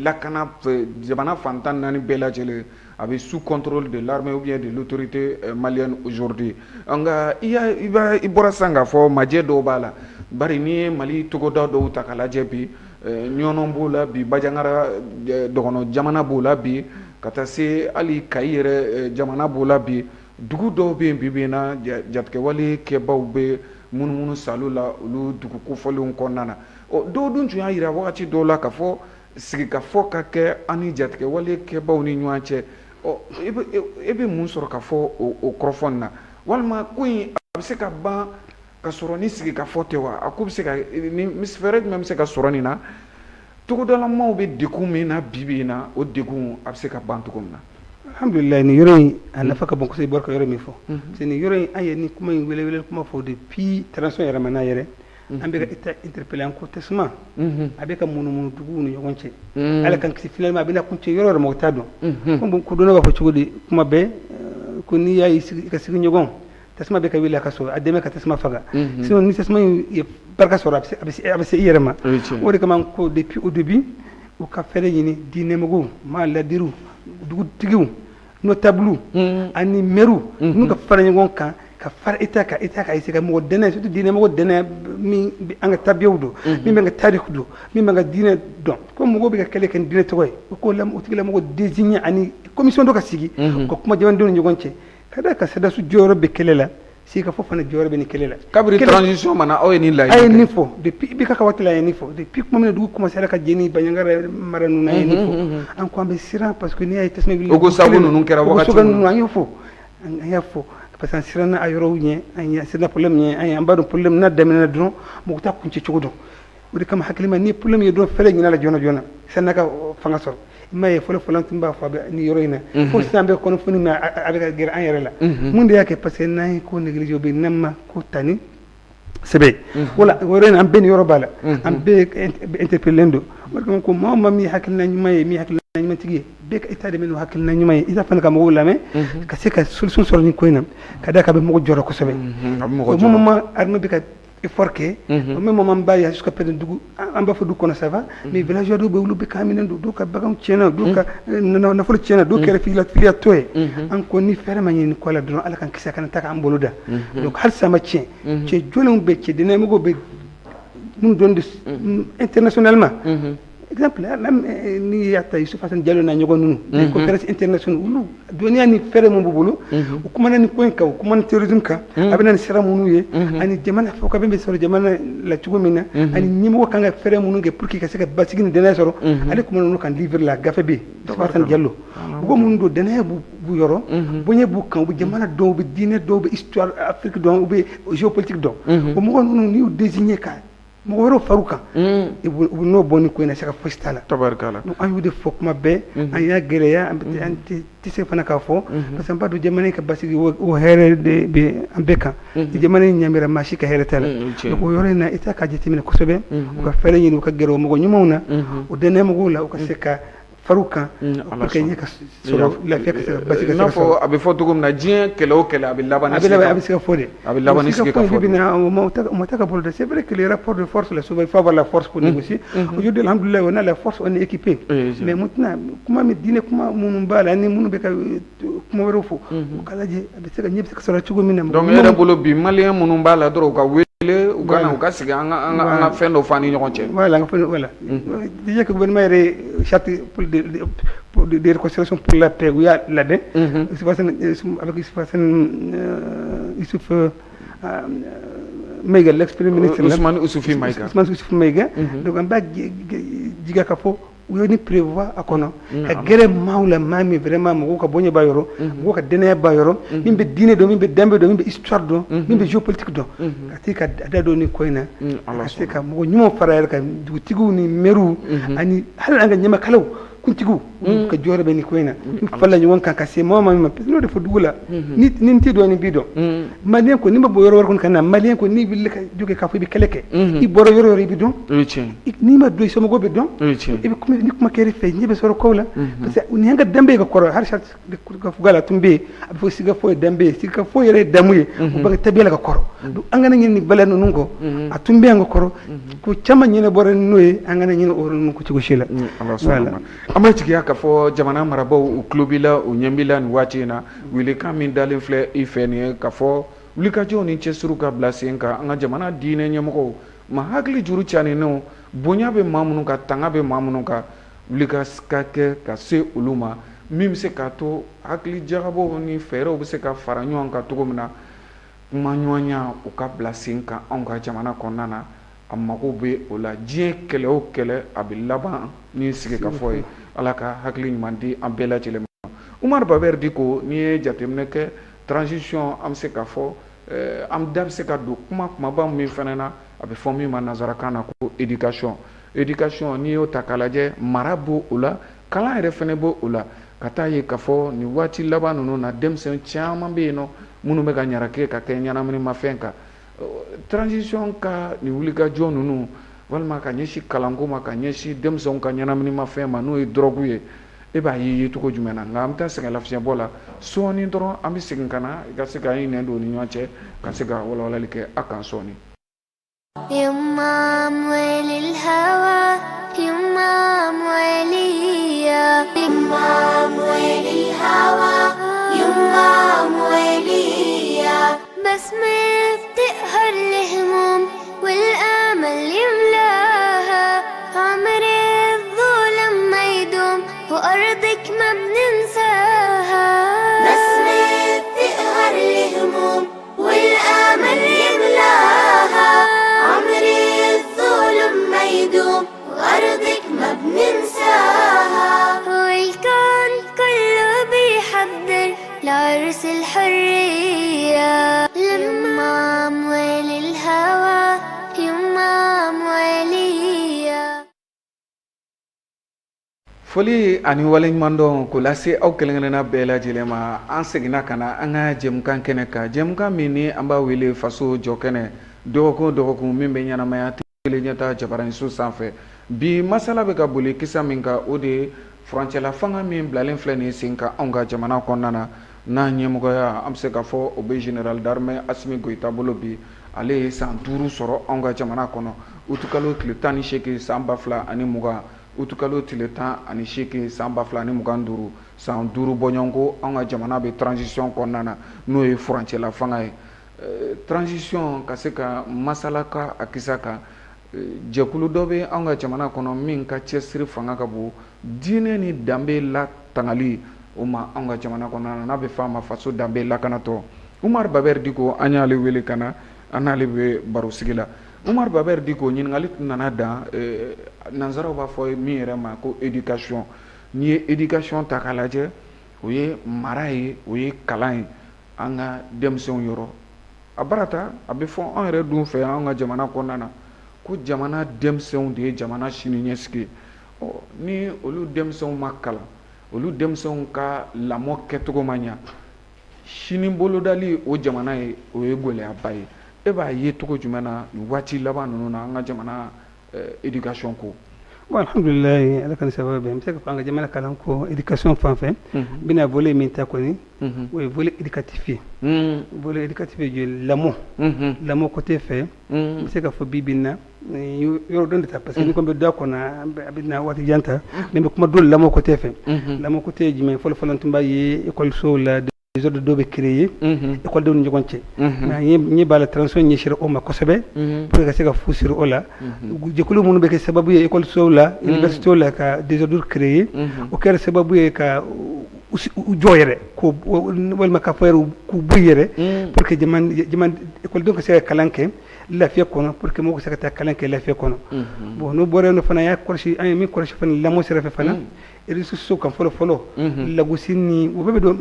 Speaker 1: lakana, jamana fan 14 bɛɛ lajɛlen a bɛ sous contrôle de l'armée ou bien de l'autorité malienne aujourd'hui. Nka i y'a i b'a i bɔra sisan k'a fɔ majɛ dɔw b'a la, bari n'i ye Mali togoda dɔw ta k'a lajɛ bi, Ɲɔnɔ b'o la bi, Bandiagara dɔgɔnɔ jamana b'o la bi, ka taa se hali Kayi yɛrɛ jamana b'o la bi. Dugu dɔw bɛ yen bi bi in na, jatigɛwale kɛbaw bɛ munumunu salo la olu dugu kofɔlenw kɔnɔna na. Ɔ dɔw dun tun y'a yira wagati dɔw la k'a fɔ sigikafɔ ka kɛ an ni jatigɛwale kɛbaw ni ɲɔgɔn cɛ. Ɔ e bɛ mun sɔrɔ ka fɔ o kɔrɔfɔ nin na? Walima ko in a bɛ se ka ban ka sɔrɔ ni sigikafɔ tɛ wa? A ko bɛ se ka ni fɛɛrɛ jumɛn bɛ se ka sɔrɔ nin na? Togodalamaw bɛ degun min na bi bi in na, o degun a bɛ se ka ban cogo min na?
Speaker 2: Alhamdulilayi, nin yɔrɔ in a nafa ka bon kosɛbɛ. I bɔra ka yɔrɔ min fɔ, parce que nin yɔrɔ in, an ye nin kuma in wele kuma fɔ depuis transition yɛrɛ ma n'a yɛrɛ. An bɛ ka État interpellé an ko tasuma a bɛ ka munumunu duguw ni ɲɔgɔn cɛ. Ala k'an kisi, finalement a bɛna kuncɛ yɔrɔ yɔrɔ, mɔgɔ t'a dɔn. Komi kodɔnnaw b'a fɔ cogo di kuma bɛɛ, ko n'i y'a ye i ka sigiɲɔgɔn tasuma bɛ ka wuli a ka so, a dɛmɛ ka tasuma faga, sinon ni tasuma in ye barika sɔrɔ, a bɛ se i yɛrɛ ma. O de kama ko depuis au début, u ka fɛɛrɛ ɲini, diinɛmɔgɔw, maa ladiriw, dugutigiw, notables ani maires n'u ka fara ɲɔgɔn kan ka fara État kan, État ka essayer ka mɔgɔ dɛnɛ, surtout diinɛmɔgɔ dɛnɛ min bɛ an ka tabiyaw dɔn, min bɛ an ka tariku dɔn, min bɛ an ka diinɛ dɔn, ko mɔgɔw bɛ ka kɛlɛ kɛ ni diinɛ tɔgɔ ye, o k'o o tigilamɔgɔ désigner ani commission dɔ ka sigi ka kuma jamanadenw ni ɲɔgɔn cɛ, ka d'a kan sɔrɔdasiw jɔyɔrɔ bɛ kɛlɛ la, sigikafɔ fana jɔyɔrɔ bɛ nin kɛlɛ la.
Speaker 1: Kabini transition ma na, aw ye nin laɲini?
Speaker 2: A ye nin fɔ depuis IBK ka waati la, a ye nin fɔ depuis tuma min na dugu commencé ka jeni Bandiagara mara ninnu na, a ye nin fɔ. An ko an bɛ siran parce que n'i y'a ye tasuma wuli.
Speaker 1: Ogosagu ninnu kɛra wagati
Speaker 2: min, an y'o fɔ, an y'a fɔ parce que an siranna a yɔrɔw ɲɛ, an siranna problème ɲɛ. An b'a dɔn problème n'a daminɛna dɔrɔn, mɔgɔ t'a kuncɛ cogo dɔn. O de kama hakilima, ni problème ye dɔrɔn, fɛɛrɛ ɲini a la joona joona san'a ka fanga sɔrɔ. I m'a ye, fɔlɔ fɔlɔ tun b'a fɔ a bɛ nin yɔrɔ in na, fo sisan an bɛ kunnafoni min, a bɛ ka gɛrɛ an yɛrɛ la. Mun de y'a kɛ? Parce que n'an ye ko négliger, o bɛ n'an ma ko ta ni sɛbɛ wala o yɔrɔ in, an bɛɛ ni yɔrɔ b'a la, an bɛɛ interpellé don. O de ko maa o maa min ye hakilina ɲuman ye, min ye hakilina ɲumantigi ye, bɛɛ ka état dɛmɛ n'o hakilina ɲuman ye. I fana ka mɔgɔw lamɛn ka se ka solution sɔrɔ nin ko in na, ka d'a kan a bɛ mɔgɔ jɔrɔ kosɛbɛ.
Speaker 1: A bɛ mɔgɔ
Speaker 2: Au
Speaker 1: jɔrɔ.
Speaker 2: moment armée bɛ ka effort kɛ, au même moment b'a ye jusqu'à présent dugu, an b'a fɔ dugu kɔnɔ ça va, mais villageois dɔw bɛ, olu bɛ k'an minɛ don, dɔw ka baganw tiɲɛna, dɔw ka nafolo tiɲɛna, dɔw kɛra filiyatɔ ye. An ko ni fɛɛrɛ ma ɲini ko la dɔrɔn, Ala k'an kisi a kana taa k'an bolo da. Donc hali sisan ma tiɲɛ, cɛ jolenw bɛ, cɛ dɛnɛmɔgɔw bɛ minnu dɔn de internationalement. Exemple, même n'i y'a ta Youssouf Hassan Diallo n'a ɲɔgɔn ninnu, les conférences internationales, olu dɔnniya ni fɛɛrɛ mun b'u bolo, u kumana ni ko in kan, u kumana terrorisme kan, a bɛ na ni sira minnu ye, ani jamana fɔ ka bɛn bɛ sɔrɔ jamana la cogo min na, ani ɲɛmɔgɔ kan ka fɛɛrɛ minnu kɛ pour que ka se ka basigi ni dɛnɛnya sɔrɔ. Ale kumana ninnu kan livre la, gafe bɛ yen. Youssouf Hassan Diallo, mɔgɔ minnu don, dɛnɛnya b'u yɔrɔ, bonya b'u kan, u bɛ jamana dɔn, u bɛ diinɛ dɔn, u bɛ histoire Afrique dɔn, u bɛ géopolitique dɔn. O mɔgɔ ninnu, n'i y'u désigner ka mɔgɔ wɛrɛw far'u kan, u bɛ n'o bɔ nin ko in na, se ka fosi t'a la.
Speaker 1: Tabarikala.
Speaker 2: Donc an y'o de fɔ kuma bɛɛ, an y'a gɛlɛya, an bɛ an tɛ se fana k'a fɔ, parce que an b'a dɔn jamana in ka basigi, o hɛrɛ de bɛ an bɛɛ kan. Jamana in ɲamira, maa si ka hɛrɛ t'a la. Donc o yɔrɔ in na, État k'a jateminɛ kosɛbɛ, u ka fɛɛrɛ ɲini, u ka gɛrɛ o mɔgɔ ɲumanw na, o dɛnɛ mɔgɔw la, u ka se ka far'u kan pour que ɲɛ ka sɔrɔ, lafiya ka se ka basigi ka
Speaker 1: I
Speaker 2: se
Speaker 1: n'a
Speaker 2: ka
Speaker 1: fɔ
Speaker 2: sɔrɔ.
Speaker 1: A bɛ fɔ cogo min na, diɲɛ kɛlɛ o kɛlɛ, a bɛ laban ni
Speaker 2: A bɛ laban, a bɛ se ka fɔ de.
Speaker 1: A bɛ laban ni sigi ka fɔ de.
Speaker 2: Bi na o ma ta ka bolo dɛ. C'est vrai que les rapports de force là, souvent il faut avoir la force pour négocier. Aujourd'hui, alhamdoulilah, on a la force, on est équipé. Mais maintenant, kuma min diinɛ kuma minnu b'a la, ani minnu bɛ ka kuma wɛrɛw fɔ, u ka lajɛ a bɛ se ka ɲɛ bɛ se ka sɔrɔ cogo min na.
Speaker 1: Donc e yɛrɛ bolo bi, malien minnu b'a la dɔrɔn, u ka wele, u ka na, u ka sigi, an ka fɛn dɔ fɔ an ni ɲɔgɔn cɛ.
Speaker 2: Voilà, voilà. Déjà que gouvernement yɛrɛ charte pour de réconciliation pour la paix, u y'a labɛn. Youssouf Hassan, avec Youssouf Hassan, Youssouf Maïga, l'ex-premier ministre là.
Speaker 1: Ousmane Oussoufou Maïga.
Speaker 2: Ousmane Oussoufou Maïga. Donc an b'a jiga ka fɔ u ye ni prévoir a kɔnɔ ka gɛrɛ maaw la, maa min vraiment mɔgɔw ka bonya b'a yɔrɔ, mɔgɔw ka dɛnɛnya b'a yɔrɔ, min bɛ diinɛ dɔn, min bɛ danbe dɔn, min bɛ histoire dɔn, min bɛ géopolitique dɔn, ka se ka da don nin ko in na,
Speaker 1: Ala
Speaker 2: ka se ka mɔgɔ ɲumanw fara yɛrɛ kan, dugutigiw ni mɛriw, ani hali an ka ɲamakalaw kuntigiw, olu ka jɔyɔrɔ bɛ nin ko in na. N'u farala ɲɔgɔn kan ka se maa o maa ma, parce que n'o de fɔ dugu la, ni n t'i dɔn, ni b'i dɔn. Malien ko n'i ma bɔ yɔrɔ wɛrɛ kɔni ka na, malien ko n'i wulila ka jɔ kɛ k'a fɔ i bɛ kɛlɛ kɛ, i bɔra yɔrɔ o yɔrɔ, i bɛ dɔn.
Speaker 1: O ye tiɲɛ.
Speaker 2: N'i ma dɔn, i somɔgɔw bɛ dɔn.
Speaker 1: O ye tiɲɛ.
Speaker 2: I bɛ kuma ni kuma kɛr'i fɛ, ɲɛ bɛ sɔrɔ kow la, parce que nin y'an ka danbe ye ka kɔrɔ. Hali charte ka fuga la tun bɛ yen, a bɛ fɔ sigikafɔ ye danbe ye, sigikafɔ yɛrɛ ye damu ye, o bɛ kɛ tabiya la ka kɔrɔ. Donc an kana ɲini nin bala ninnu kɔ, a tun bɛ yan ka kɔrɔ, ko caman ɲɛnabɔra n'o ye, an kana ɲini o yɔrɔ ninnu kɔ cogo si la.
Speaker 1: Ala sɔnna ma. An b'a jigiya k'a fɔ jamana marabaaw, u tulo b'i la, u ɲɛ b'i la nin waati in na. Welekan min dalen filɛ i fɛ nin ye, k'a fɔ wulikajɔw ni cɛsiriw ka bila sen kan, an ka jamana diinɛ ɲɛmɔgɔw ma hakili juru caninenw, bonya bɛ maa minnu kan, tanga bɛ maa minnu kan, wuli ka kɛ ka se olu ma, min bɛ se k'a to hakili jagabɔw ni fɛɛrɛw bɛ se ka fara ɲɔgɔn kan cogo min na, kuma ɲɔgɔnya u ka bila sen kan anw ka jamana kɔnɔna na. A mago bɛ o la. Diɲɛ kɛlɛ o kɛlɛ, a bɛ laban ni sigikafɔ ye. Ala ka hakili ɲuman di an bɛɛ lajɛlen ma. Umaru Babɛri Diko, n'i ye jateminɛ kɛ transition, an bɛ se k'a fɔ an da bɛ se ka don kuma kumaba min fana na, a bɛ fɔ min ma nanzarakan na ko éducation. Éducation, n'i y'o ta k'a lajɛ, mara b'o o la, kalan yɛrɛ fana b'o o la. Ka taa ye k'a fɔ nin waati laban ninnu na, denmisɛn caman bɛ yen nɔ minnu bɛ ka ɲarake ka kɛ ɲɛnaminimafɛn kan. Transition ka nin wulikajɔ ninnu, walima ka ɲɛsin kalanko ma, ka ɲɛsin denmisɛnw ka ɲɛnaminimafɛn ma, n'o ye drogue ye, e b'a ye cogo jumɛn na? Nka an bɛ taa sɛgɛn lafiɲɛbɔ la sɔɔni dɔrɔn, an bɛ segin ka na i ka se ka i nɛn don u ni ɲɔgɔn cɛ, ka se ka walawalali kɛ a kan sɔɔni.
Speaker 3: يما أموال الهوى، يما أمواليا، يما أموال الهوى، يما أمواليا، بسمة بتقهر الهموم والآمل يملاها، عمر الظلم ما يدوم وأرضك ما بننساها، بسمة بتقهر الهموم والآمل يملاها، عمر الظلم ما يدوم
Speaker 1: Foli ani waleɲumandɔn k'o lase aw kelen-kelenna bɛɛ lajɛlen ma. An seginna ka na an ka jɛmukan kɛnɛ kan, jɛmukan min ni an b'a wele Faso jɔ kɛnɛ, dɔgɔkun o dɔgɔkun min bɛ ɲɛnamaya tele ɲɛta jabaraninso sanfɛ. Bi masala bɛ ka boli kisa min kan, o de ye furancɛla fanga min bilalen filɛ nin sen kan anw ka jamana kɔnɔna na, n'a ɲɛmɔgɔya an bɛ se k'a fɔ o bɛ général d'armée Assimi Goïta bolo bi. Ale ye san 5 sɔrɔ anw ka jamana kɔnɔ, utukalo tile 18 san 2020, utukalo tile 18 san 2025, san 5 bɔɲɔgɔnko anw ka jamana bɛ transition kɔnɔna na, n'o ye furancɛla fanga ye. Transition ka se ka masala ka a kisa kan, jɛkulu dɔ bɛ anw ka jamana kɔnɔ min ka cɛsiri fanga ka bon diinɛ ni danbe latangali o ma anw ka jamana kɔnɔna na, n'a bɛ fɔ a ma faso danbe lakanatɔ. Oumar Baber Dicko, an y'ale wele ka na, an n'ale bɛ baro sigi la. Oumar Baber Dicko, ɲininkali nana dan nanzaraw b'a fɔ min yɛrɛ ma ko éducation. N'i ye éducation ta k'a lajɛ, o ye mara ye, o ye kalan ye an ka denmisɛnw yɔrɔ. A barata a bɛ fɔ an yɛrɛ dun fɛ an ka jamana kɔnɔna na ko jamana denmisɛnw de ye jamana sini ɲɛsigi ye. Ɔ, ni olu denmisɛnw ma kalan, olu denmisɛnw ka lamɔ kɛcogo ma ɲa, sini bolodali o jamana ye, o ye gɛlɛyaba ye. E b'a ye cogo jumɛn na nin waati laban ninnu na an ka jamana éducation ko?
Speaker 2: Bon, alhamdulilayi, Ala ka ni sababu bɛn. N bɛ se ka fɔ an ka jamana kalan ko éducation fan fɛ, n bɛna volet min ta kɔni, o ye volet éducatif ye. Volet éducatif ye lamɔ, lamɔ côté fɛ, n bɛ se ka fɔ bi bi in na yɔrɔ dɔn de ta, parce que ni ko bɛ da kɔnɔ a bɛ na waati jan ta, mais n bɛ kuma dɔ lamɔ côté fɛ. Lamɔ côté ye jumɛn? Fɔlɔ fɔlɔ, tun b'a ye école la, désordre dɔw bɛ créer école ni ɲɔgɔn cɛ, mais ɲɛ b'a la transition ɲɛsira o ma kosɛbɛ pour que ka se ka fu siri o la. Jɛkulu minnu bɛ kɛ sababu ye école la, université la, ka désordre créer, o kɛra sababu ye ka u jɔ yɛrɛ ko walima ka fɔ yɛrɛ k'u bɔ yɛrɛ, pour que jama jama école ka se ka kalan kɛ lafiya kɔnɔ, pour que mɔgɔw ka se ka taa kalan kɛ lafiya kɔnɔ. Bon, n'o bɔra yen nɔ fana, y'a kɔlɔsi, an ye min kɔlɔsi fana lamɔ sira fɛ fana, réseaux sociaux kan, fɔlɔ fɔlɔ, lagosi ni o bɛɛ bɛ don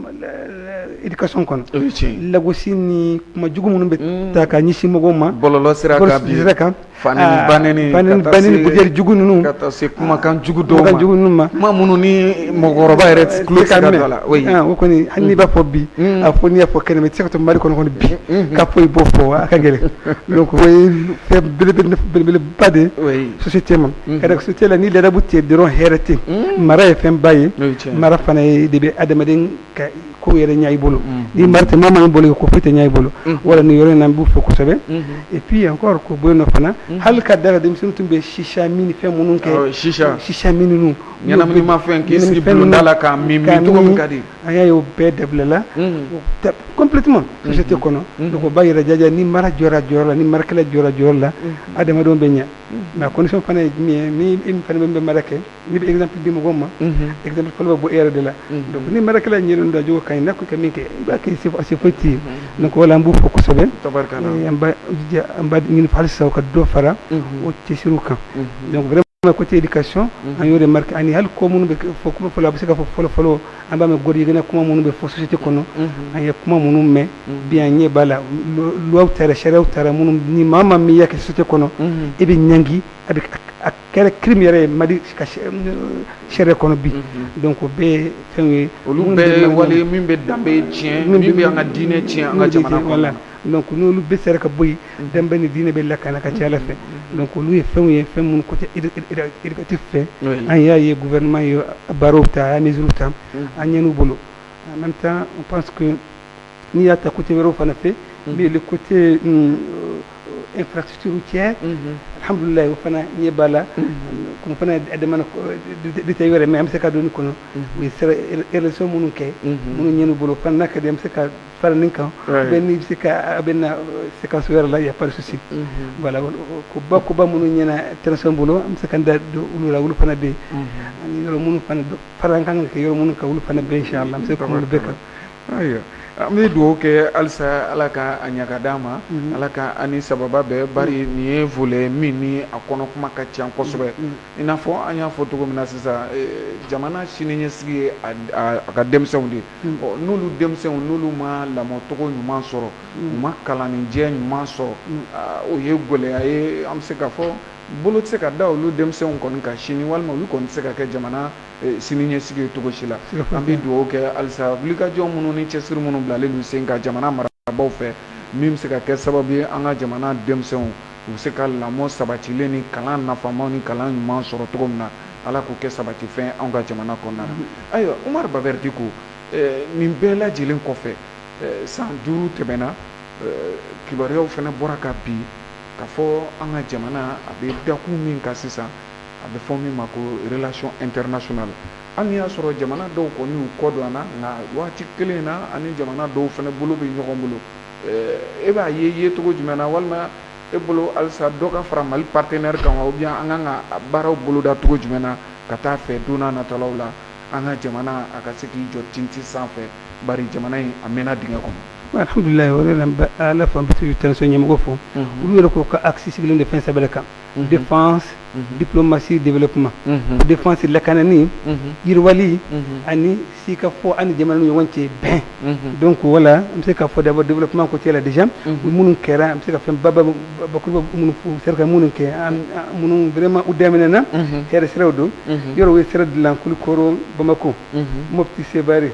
Speaker 2: éducation kɔnɔ, lagosi ni kuma jugu minnu bɛ ta ka ɲɛsin mɔgɔw ma
Speaker 1: bɔlɔlɔ sira kan bi,
Speaker 2: sira kan,
Speaker 1: fani banɛni,
Speaker 2: banɛni, budɛri jugu ninnu,
Speaker 1: ka taa se kumakan jugu dɔw ma,
Speaker 2: kumakan jugu ninnu ma,
Speaker 1: kuma minnu ni mɔgɔkɔrɔba yɛrɛ tulo tɛ se ka don a la.
Speaker 2: O kɔni, hali n'i b'a fɔ bi, a fɔ n'i y'a fɔ kɛnɛma, i tɛ se ka to Mali kɔnɔ bi k'a fɔ i b'o fɔ, a ka gɛlɛn. Donc o ye fɛn belebeleba de société ma. Ka da société la, ni ladabu tɛ dɔrɔn, hɛrɛ tɛ. Mara ye fɛnba ye, mara fana ye de bɛ adamaden ka ko yɛrɛ ɲɛ i bolo. Ni mara tɛ maa min bolo, ko foyi tɛ ɲɛ i bolo. Wala nin yɔrɔ in na, n b'u fo kosɛbɛ. Et puis encore, ko bɔ yen nɔ fana, hali ka da la denmisɛnnin tun bɛ shisha min ni fɛn minnu kɛ,
Speaker 1: shisha
Speaker 2: shisha min ninnu,
Speaker 1: ɲɛnaminimafɛn, k'i sigi bulonda la k'a min min cogo min ka di,
Speaker 2: an y'a ye o bɛɛ dabilala complètement société kɔnɔ. Donc o b'a yira jaja ni mara jɔra jɔyɔrɔ la, ni marakɛla jɔra jɔyɔrɔ la, adamadenw bɛ ɲɛ. Mais a condition fana ye jumɛn ye? Ni e min fana bɛ mara kɛ, n'i bɛ exemple di mɔgɔw ma, exemple fɔlɔ bɛ bɔ e yɛrɛ de la. Donc ni marakɛla ɲɛlen don, a jogo ka ɲi, n'a ko ka min kɛ, i b'a kɛ, se foyi tɛ yen. Donc wala an b'u fo kosɛbɛ, an b'a ɲini halisa u ka dɔ fara o cɛsiriw kan. Donc vraiment, côté éducation, an y'o remarqué. Ani hali ko minnu bɛ fɔ kuma fɔlɔ, a bɛ se ka fɔ fɔlɔ fɔlɔ, an b'a mɛn gɔdiyɛgɛnɛ kuma minnu bɛ fɔ société kɔnɔ, an ye kuma minnu mɛn bi, an ɲɛ b'a la, loi taara, sariyaw taara minnu ni maa maa min y'a kɛ société kɔnɔ, e bɛ ɲangi, a bɛ a kɛra crime yɛrɛ ye Mali ka sariya kɔnɔ bi. Donc o bɛɛ ye fɛnw ye,
Speaker 1: olu bɛɛ ye wale min bɛ danbe tiɲɛ, min bɛ an ka diinɛ tiɲɛ an ka jamana kɔnɔ.
Speaker 2: Donc n'olu bɛɛ sera ka bɔ yen, danbe ni diinɛ bɛ lakana ka ca Ala fɛ. Donc olu ye fɛnw ye, fɛn minnu côté éducatif fɛ, an y'a ye gouvernement ye baaraw ta, a y'a mesures ta, an ɲɛ n'u bolo. En même temps, on pense que n'i y'a ta côté wɛrɛw fana fɛ, mais le côté infrastructure routière, alhamdulilayi, o fana ɲɛ b'a la, comme fana a demande détail wɛrɛ, mais an bɛ se ka don nin kɔnɔ. U ye sira réalisation minnu kɛ, minnu ɲɛ n'u bolo fana, n'a ka di an bɛ se ka fara nin kan, bɛɛ n'i bɛ se ka a bɛ na séquence wɛrɛ la, y a pas de souci. Voilà, koba koba minnu ɲɛna transition bolo, an bɛ se ka da don olu la, olu fana bɛ yen, ani yɔrɔ minnu fana fara an kan ka kɛ yɔrɔ minnu kan, olu fana bɛ yen, inchallah, an bɛ se ka kuma olu bɛɛ kan.
Speaker 1: Ayiwa, an bɛ dugawu kɛ halisa Ala ka a ɲaga d'an ma, Ala ka an ni sababa bɛɛ. Bari nin ye volet min ni a kɔnɔ kuma ka ca kosɛbɛ. I n'a fɔ an y'a fɔ cogo min na sisan, jamana sini ɲɛsigi ye a ka denmisɛnw de ye. Ɔ, n'olu denmisɛnw n'olu ma lamɔcogo ɲuman sɔrɔ, u ma kalanninjɛ ɲuman sɔrɔ, o ye gɛlɛya ye. An bɛ se k'a fɔ Bolo tɛ se ka da olu denmisɛnw kɔni kan sini, walima olu kɔni tɛ se ka kɛ jamana sini ɲɛsigi ye cogo si la. An bɛ dugawu kɛ halisa, wulikajɔ minnu ni cɛsiri minnu bilalen don sen kan jamana marabaaw fɛ, min bɛ se ka kɛ sababu ye an ka jamana denmisɛnw u bɛ se ka lamɔ sabatilen ni kalan nafamaw ni kalan ɲuman sɔrɔ cogo min na, Ala k'o kɛ sabatifɛn anw ka jamana kɔnɔna na. Ayiwa, Umaru Babɛri Diko, nin bɛɛ lajɛlen kɔfɛ, san 5 tɛmɛna, kibaruyaw fana bɔra ka bin k'a fɔ an ka jamana a bɛ dakun min kan sisan, a bɛ fɔ min ma ko relation internationale. Hali n'i y'a sɔrɔ jamana dɔw kɔni y'u kɔ don an na, nka waati kelen na ani jamana dɔw fana bolo bɛ ɲɔgɔn bolo. E b'a ye cogo jumɛn na, walima e bolo halisa dɔ ka fara Mali partenaire kan wa, ou bien an kan ka baaraw boloda cogo jumɛn na ka taa fɛ don n'a nataw la an ka jamana a ka se k'i jɔ tinti sanfɛ, bari jamana in a mɛnna dingɛ kɔnɔ?
Speaker 2: Alhamdulilayi, o de la n bɛ Ala fo, an bɛ transition ɲɛmɔgɔ fo. Olu yɛrɛ ko ka axe sigilen de fɛn saba de kan: défense, diplomatie, développement. Défense, lakanani, yiriwali ani sikafɔ ani jamana ni ɲɔgɔn cɛ bɛn. Donc voilà, an bɛ se k'a fɔ d'abord développement côté la, déjà minnu kɛra, an bɛ se ka fɛn ba bakuruba minnu sera ka minnu kɛ, minnu vraiment u daminɛna hɛrɛ siraw don. Yɔrɔ u ye sira dilan Kulikɔrɔ Bamako, Mopti Sevare,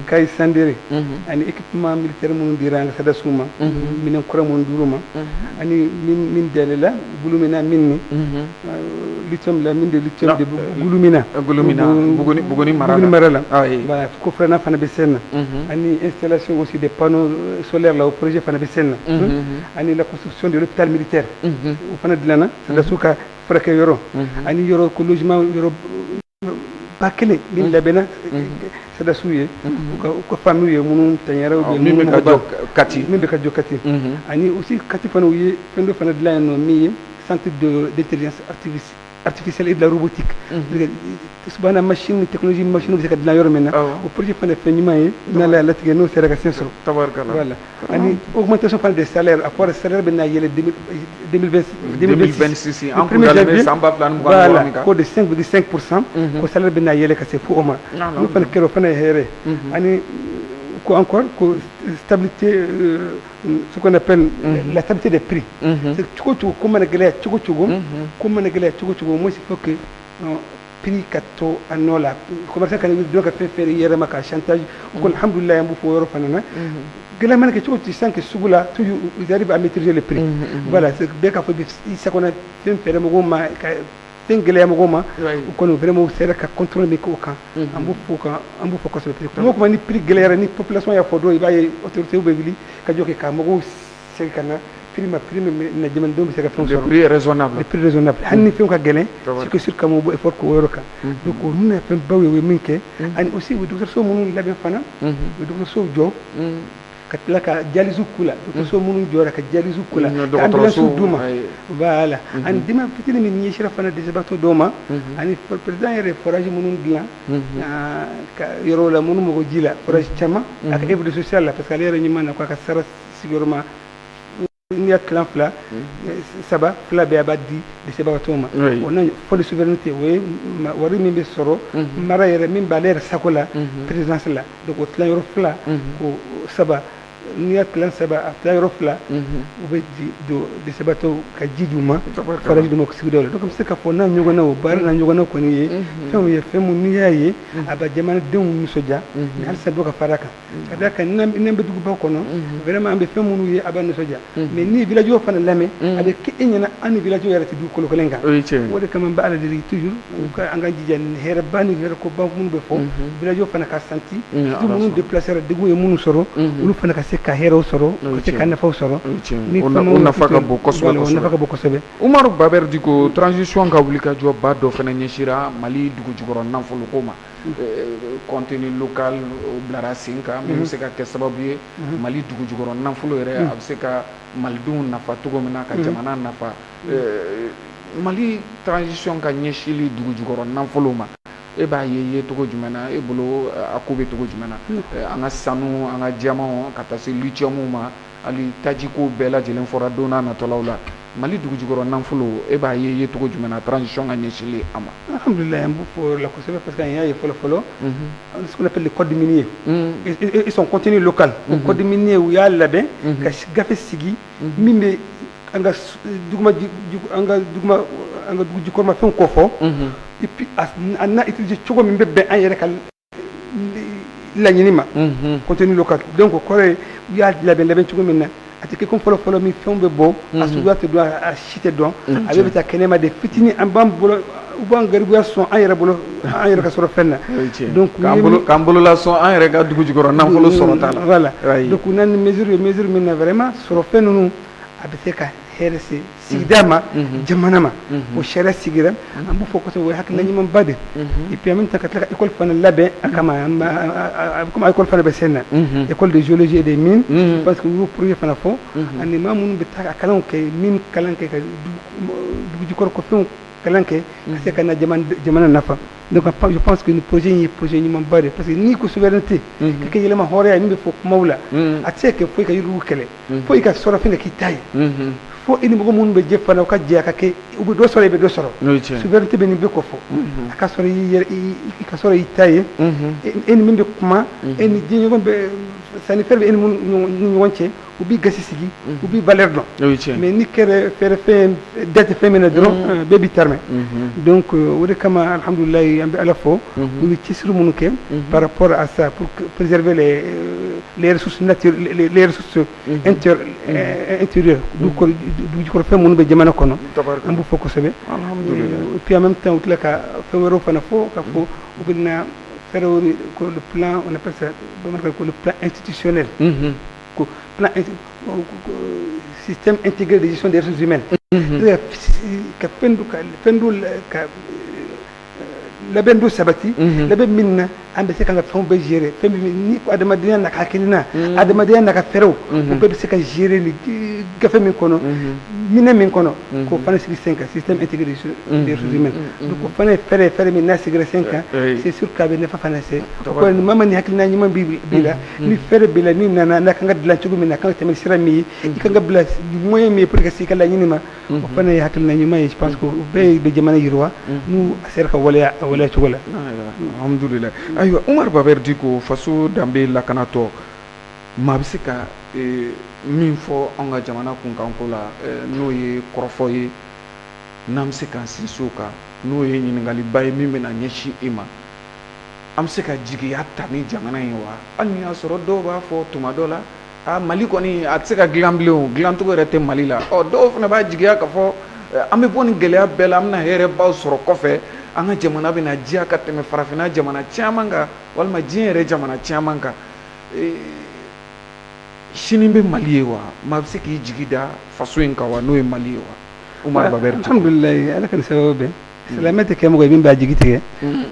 Speaker 2: Kayi Sandere, ani équipement militaire minnu dira an ka sɔrɔdasiw ma, minɛn kura minnu dir'u ma, ani min dayɛlɛla Gulumina min ni lithium la, mine de lithium de Gulumina.
Speaker 1: Gulumina, Buguni mara
Speaker 2: la. Buguni mara la. Voilà, ko filanan fana bɛ sen na, ani installation aussi des panneaux solaires la, o projet fana bɛ sen na, ani la construction de l'hôpital militaire, o fana dilanna, sɔrɔdasiw ka furakɛ yɔrɔ, ani yɔrɔ ko logement yɔrɔ ba kelen min labɛnna sɔrɔdasiw ye, u ka famille ye minnu tanyara ou bien
Speaker 1: min bɛ ka jɔ Kati.
Speaker 2: Min bɛ ka jɔ Kati. Ani aussi Kati fana, u ye fɛn dɔ fana dilan yen nɔ min ye centre de d'intelligence artificielle et de la robotique, subahana machine ni technologie machine bɛ se ka dilan yɔrɔ min na. O projet fana fɛn ɲuman ye, n'Ala y'a latigɛ n'o sera ka sen sɔrɔ. Voilà, ani augmentation fana des salaires, a fɔra salaire bɛ na yɛlɛ
Speaker 1: 2026, an kun dalen bɛ san 2026 min kan.
Speaker 2: Ko de 5,5 %, ko salaire bɛ na yɛlɛ ka se fo o ma. N'o fana kɛra, o fana ye hɛrɛ. Ani ko encore ko stabilité, ce qu'on appelle la stabilité des prix. Cogo cogo ko mana gɛlɛya, cogo cogo ko mana gɛlɛya, cogo cogo, au moins il faut que prix ka to a nɔ la, commerçant kana wuli dɔ ka fɛn feere i yɛrɛ ma ka chantage. O ko alhamdulilayi, an b'o fɔ o yɔrɔ fana na. Gɛlɛya mana kɛ cogo cogo, sans que sugu la, toujours ils arrivent à maîtriser le prix. Voilà, bɛɛ k'a fɔ i sagona fɛn feere mɔgɔw ma ka fɛn gɛlɛya mɔgɔw ma. O kɔni vraiment u sera ka contrôle min kɛ o kan, an b'o fɔ kan, an b'o fɔ kosɛbɛ. Kuma o kuma ni prix gɛlɛyara, ni population y'a fɔ dɔrɔn, i b'a ye autorité bɛ wuli ka jɔ kɛ ka mɔgɔw segin ka na prix ma, prix min na jamanadenw bɛ se ka fɛnw sɔrɔ.
Speaker 1: Le prix est raisonnable.
Speaker 2: Le prix raisonnable, hali ni fɛnw ka gɛlɛn, c'est que sur ka mɔgɔw bɔ effort k'o yɔrɔ kan. Donc olu ye fɛn baw ye, u ye min kɛ. Ani aussi u ye dɔgɔtɔrɔso minnu labɛn fana, u ye dɔgɔtɔrɔsow jɔ ka tila ka dialyse k'u la, dɔgɔtɔrɔso minnu jɔra ka dialyse k'u la, ka ambulance d'u ma. Voilà, ani dɛmɛ fitinin min ɲɛsira fana dɛsɛbaatɔ dɔw ma, ani président yɛrɛ forage minnu dilan ka yɔrɔw la minnu mago ji la, forage caman a ka œuvre sociale la, parce que ale yɛrɛ ɲuman na ko a ka sara sigiyɔrɔma n'i y'a tilan fila saba, fila bɛɛ a b'a di dɛsɛbagatɔw ma. O n'a fonds de souveraineté, o ye wari min bɛ sɔrɔ mara yɛrɛ min b'ale yɛrɛ sago la présidence la. Donc o tilan yɔrɔ fila ko saba, n'i y'a tilan saba, a tilan yɔrɔ fila u bɛ di don dɛsɛbagatɔw ka ji d'u ma, forage d'u ma sigidaw la. Donc an bɛ se k'a fɔ n'a ɲɔgɔnna o baara n'a ɲɔgɔnna kɔni ye fɛnw ye, fɛn mun n'i y'a ye a bɛ jamanadenw nisɔndiya. Mais halisa dɔ ka fara a kan, ka d'a kan n'an bɛ duguba kɔnɔ, vraiment an bɛ fɛn minnu ye a b'a nisɔndiya. Mais ni village fana lamɛn, a bɛ kɛ e ɲɛna an ni village yɛrɛ tɛ dugukolo kelen kan. O de kama n bɛ Ala deli toujours u ka an ka jija nin hɛrɛba ni hɛrɛkoba minnu bɛ fɔ, village fana ka santi, surtout minnu déplacé degun ye minnu sɔrɔ, olu fana ka se ka hɛrɛw sɔrɔ, ka se ka nafaw sɔrɔ.
Speaker 1: Ni o nafa ka bon kosɛbɛ.
Speaker 2: O nafa ka bon kosɛbɛ.
Speaker 1: Umaru Babɛri Diko, transition ka wulikajɔba dɔ fana ɲɛsira Mali dugu jukɔrɔ nafoloko ma. Contenu local o bilara sen kan, min bɛ se ka kɛ sababu ye Mali dugu jukɔrɔ nafolo yɛrɛ a bɛ se ka malidenw nafa cogo min na, ka jamana nafa. Mali transition ka ɲɛsili dugu jukɔrɔ nafolo ma, e b'a ye cogo jumɛn na? E bolo a ko bɛ cogo jumɛn na? An ka sanu, an ka diamant, ka taa se lithium ma, hali tajiko bɛɛ lajɛlen fɔra don n'a natɔlaw la. Mali dugu jukɔrɔ nafolo, e b'a ye cogo jumɛn na transition ka ɲɛsili a ma?
Speaker 2: Alhamdulilayi, an b'o fɔ la kosɛbɛ, parce que an y'a ye fɔlɔ fɔlɔ ce qu'on appelle le code minier et son contenu local. O code minier, u y'a labɛn ka gafe sigi min bɛ an ka duguma, an ka duguma, an ka dugu jukɔrɔmafɛnw kofɔ, et puis a na utiliser cogo min bɛ bɛn an yɛrɛ ka laɲini ma, contenu local. Donc o kɔrɔ ye u y'a labɛn cogo min na, a tɛ kɛ comme fɔlɔ fɔlɔ min fɛnw bɛ bɔ, a suguya tɛ dɔn, a si tɛ dɔn, a bɛɛ bɛ taa kɛnɛma de fitinin. An b'an bolo, u b'an garibuya sɔn an yɛrɛ bolo, an yɛrɛ ka sɔrɔ fɛn na.
Speaker 1: Donc k'an bolola sɔn an yɛrɛ ka dugu jukɔrɔ nafolo sɔrɔ ta la.
Speaker 2: Voilà, donc u nana ni mesure ye, mesure min na vraiment sɔrɔ fɛn ninnu a bɛ se ka hɛrɛ se sigida ma, jamana ma. O sariya sigira, an b'o fɔ kosɛbɛ, o ye hakilina ɲumanba de. Et puis en même temps ka tila ka école fana labɛn a kama, a bɛ komi école fana bɛ sen na, école de géologie et des mines, parce que u y'o projet fana fɔ, ani maa minnu bɛ taa ka kalanw kɛ, mine kalan kɛ, ka dugu jukɔrɔ fɛnw kalan kɛ, ka se ka na jamana nafa. Donc je pense que ni projet in ye projet ɲumanba de, parce que n'i ko souveraineté ka kɛ yɛlɛma hɔrɔnya ye min bɛ fɔ kumaw la, a tɛ se ka kɛ foyi ka yiriw kɛlɛ, fo i ka sɔrɔ fɛn ka k'i ta ye, fo i ni mɔgɔ minnu bɛ jɛ fana, u ka jɛ a ka kɛ u bɛ dɔ sɔrɔ, i bɛ dɔ sɔrɔ. Souveraineté bɛ nin bɛɛ kɔfɔ, a ka sɔrɔ i yɛrɛ, i ka sɔrɔ i ta ye, e ni min bɛ kuma, e ni diɲɛɲɔgɔn bɛ sannifɛn bɛ e ni minnu ni ɲɔgɔn cɛ, u b'i gasi sigi, u b'i valeur dɔn. Mais ni kɛra fɛɛrɛ fɛn da tɛ fɛn min na dɔrɔn, bɛɛ b'i tarimɛ. Donc o de kama, alhamdulilayi, an bɛ Ala fɔ, u ye cɛsiri minnu kɛ par rapport à ça pour préserver les ressources naturelles, les ressources intérieures, dugu jukɔrɔ fɛn minnu bɛ jamana kɔnɔ, an b'u fɔ kosɛbɛ. Et puis en même temps u tila ka fɛn wɛrɛw fana fɔ, ka fɔ u bɛ na fɛɛrɛw ko le plan, on appelle ça bamanankan ko le plan institutionnel, ko plan système intégré de gestion des ressources humaines, ka fɛn dɔ ka labɛn dɔ sabati, labɛn min na an bɛ se k'an ka fɛnw bɛɛ gérer, fɛn min ni ko adamadenya n'a ka hakilina, adamadenya n'a ka fɛɛrɛw, o bɛɛ bɛ se ka gérer ni gafe min kɔnɔ, minɛn min kɔnɔ, k'o fana sigi sen kan, système intégré des ressources humaines. Donc o fana ye fɛɛrɛ ye, fɛɛrɛ min n'a sigira sen kan, c'est sûr k'a bɛ nafa fana se. O kɔrɔ ni maa ma, ni hakilina ɲuman b'i la, ni fɛɛrɛ b'i la, ni nana n'a kan ka dilan cogo min na, a kan ka tɛmɛ ni sira min ye, i kan ka bila moyen min ye pour que se i ka laɲini ma, o fana ye hakilina ɲuman ye. Je pense que o bɛɛ bɛ jamana yiriwa n'u sera ka waleya a waleya cogo la.
Speaker 1: Alhamdulilayi. Ayiwa, Umar Baber Diko, faso danbe lakanatɔ, maa bɛ se ka min fɔ anw ka jamana kunkanko la, n'o ye kɔrɔfɔ ye n'an bɛ se k'an sinsin o kan, n'o ye ɲininkaliba ye min bɛna ɲɛsin i ma, an bɛ se ka jigiya ta ni jamana in wa? Hali ni y'a sɔrɔ dɔw b'a fɔ tuma dɔ la, a Mali kɔni a tɛ se ka dilan bilen, o dilancogo yɛrɛ tɛ Mali la. Ɔ, dɔw fana b'a jigiya k'a fɔ an bɛ bɔ nin gɛlɛya bɛɛ la, an bɛna hɛrɛbaw sɔrɔ kɔfɛ, an ka jamana bɛna diya ka tɛmɛ farafinna jamana caman kan, walima diɲɛ yɛrɛ jamana caman kan. Sini bɛ Mali ye wa? Maa bɛ se k'i jigi da faso in kan wa, n'o ye Mali ye wa? Umar Baber.
Speaker 2: Alhamdulilayi, Ala ka nin sababu bɛn. Silamɛ tɛ kɛ mɔgɔ ye min b'a jigi tigɛ.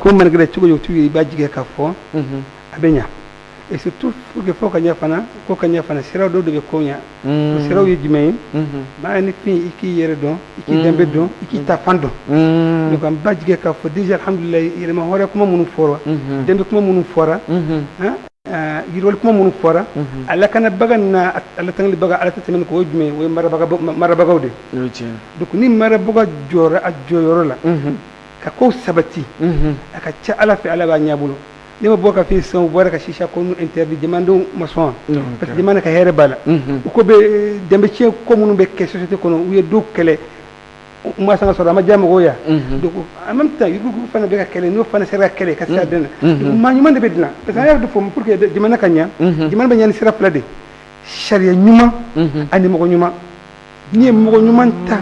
Speaker 2: Ko mana kɛra cogo o cogo, i b'a jigi k'a fɔ a bɛ ɲa, et surtout pour que fo ka ɲɛ fana, ko ka ɲɛ fana, sira dɔw de bɛ ko ɲa. O siraw ye jumɛn ye? Maa ni fin, i k'i yɛrɛ dɔn, i k'i danbe dɔn, i k'i ta fan dɔn. Donc an b'a jigi k'a fɔ déjà, alhamdulilayi, yɛlɛma hɔrɔnya kuma minnu fɔra, danbe kuma minnu fɔra, yiriwali kuma minnu fɔra, a lakanabaga n'a a latangalibaga, Ala tɛ tɛmɛ ni ko o ye jumɛn ye? O ye marabagaw de. Donc ni marabaga jɔra a jɔyɔrɔ la ka kow sabati, a ka ca Ala fɛ, Ala b'a ɲɛ bolo. Ne ma bɔ ka f'i sisan, u bɔra ka sisa ko interdit, jamanadenw ma sɔn, parce que jamana ka hɛrɛ b'a la. U ko bɛ danbe tiɲɛ ko minnu bɛ kɛ société kɔnɔ, u ye dɔw kɛlɛ, u ma sanga sɔrɔ, a ma diya mɔgɔw ya. Donc en même temps yugujugu fana bɛ ka kɛlɛ, n'o fana sera ka kɛlɛ ka sira den na, maa ɲuman de bɛ dilan, parce que an y'a fɔ, pour que jamana ka ɲɛ, jamana bɛ ɲɛ ni sira fila de: sariya ɲuman ani mɔgɔ ɲuman. N'i ye mɔgɔ ɲuman ta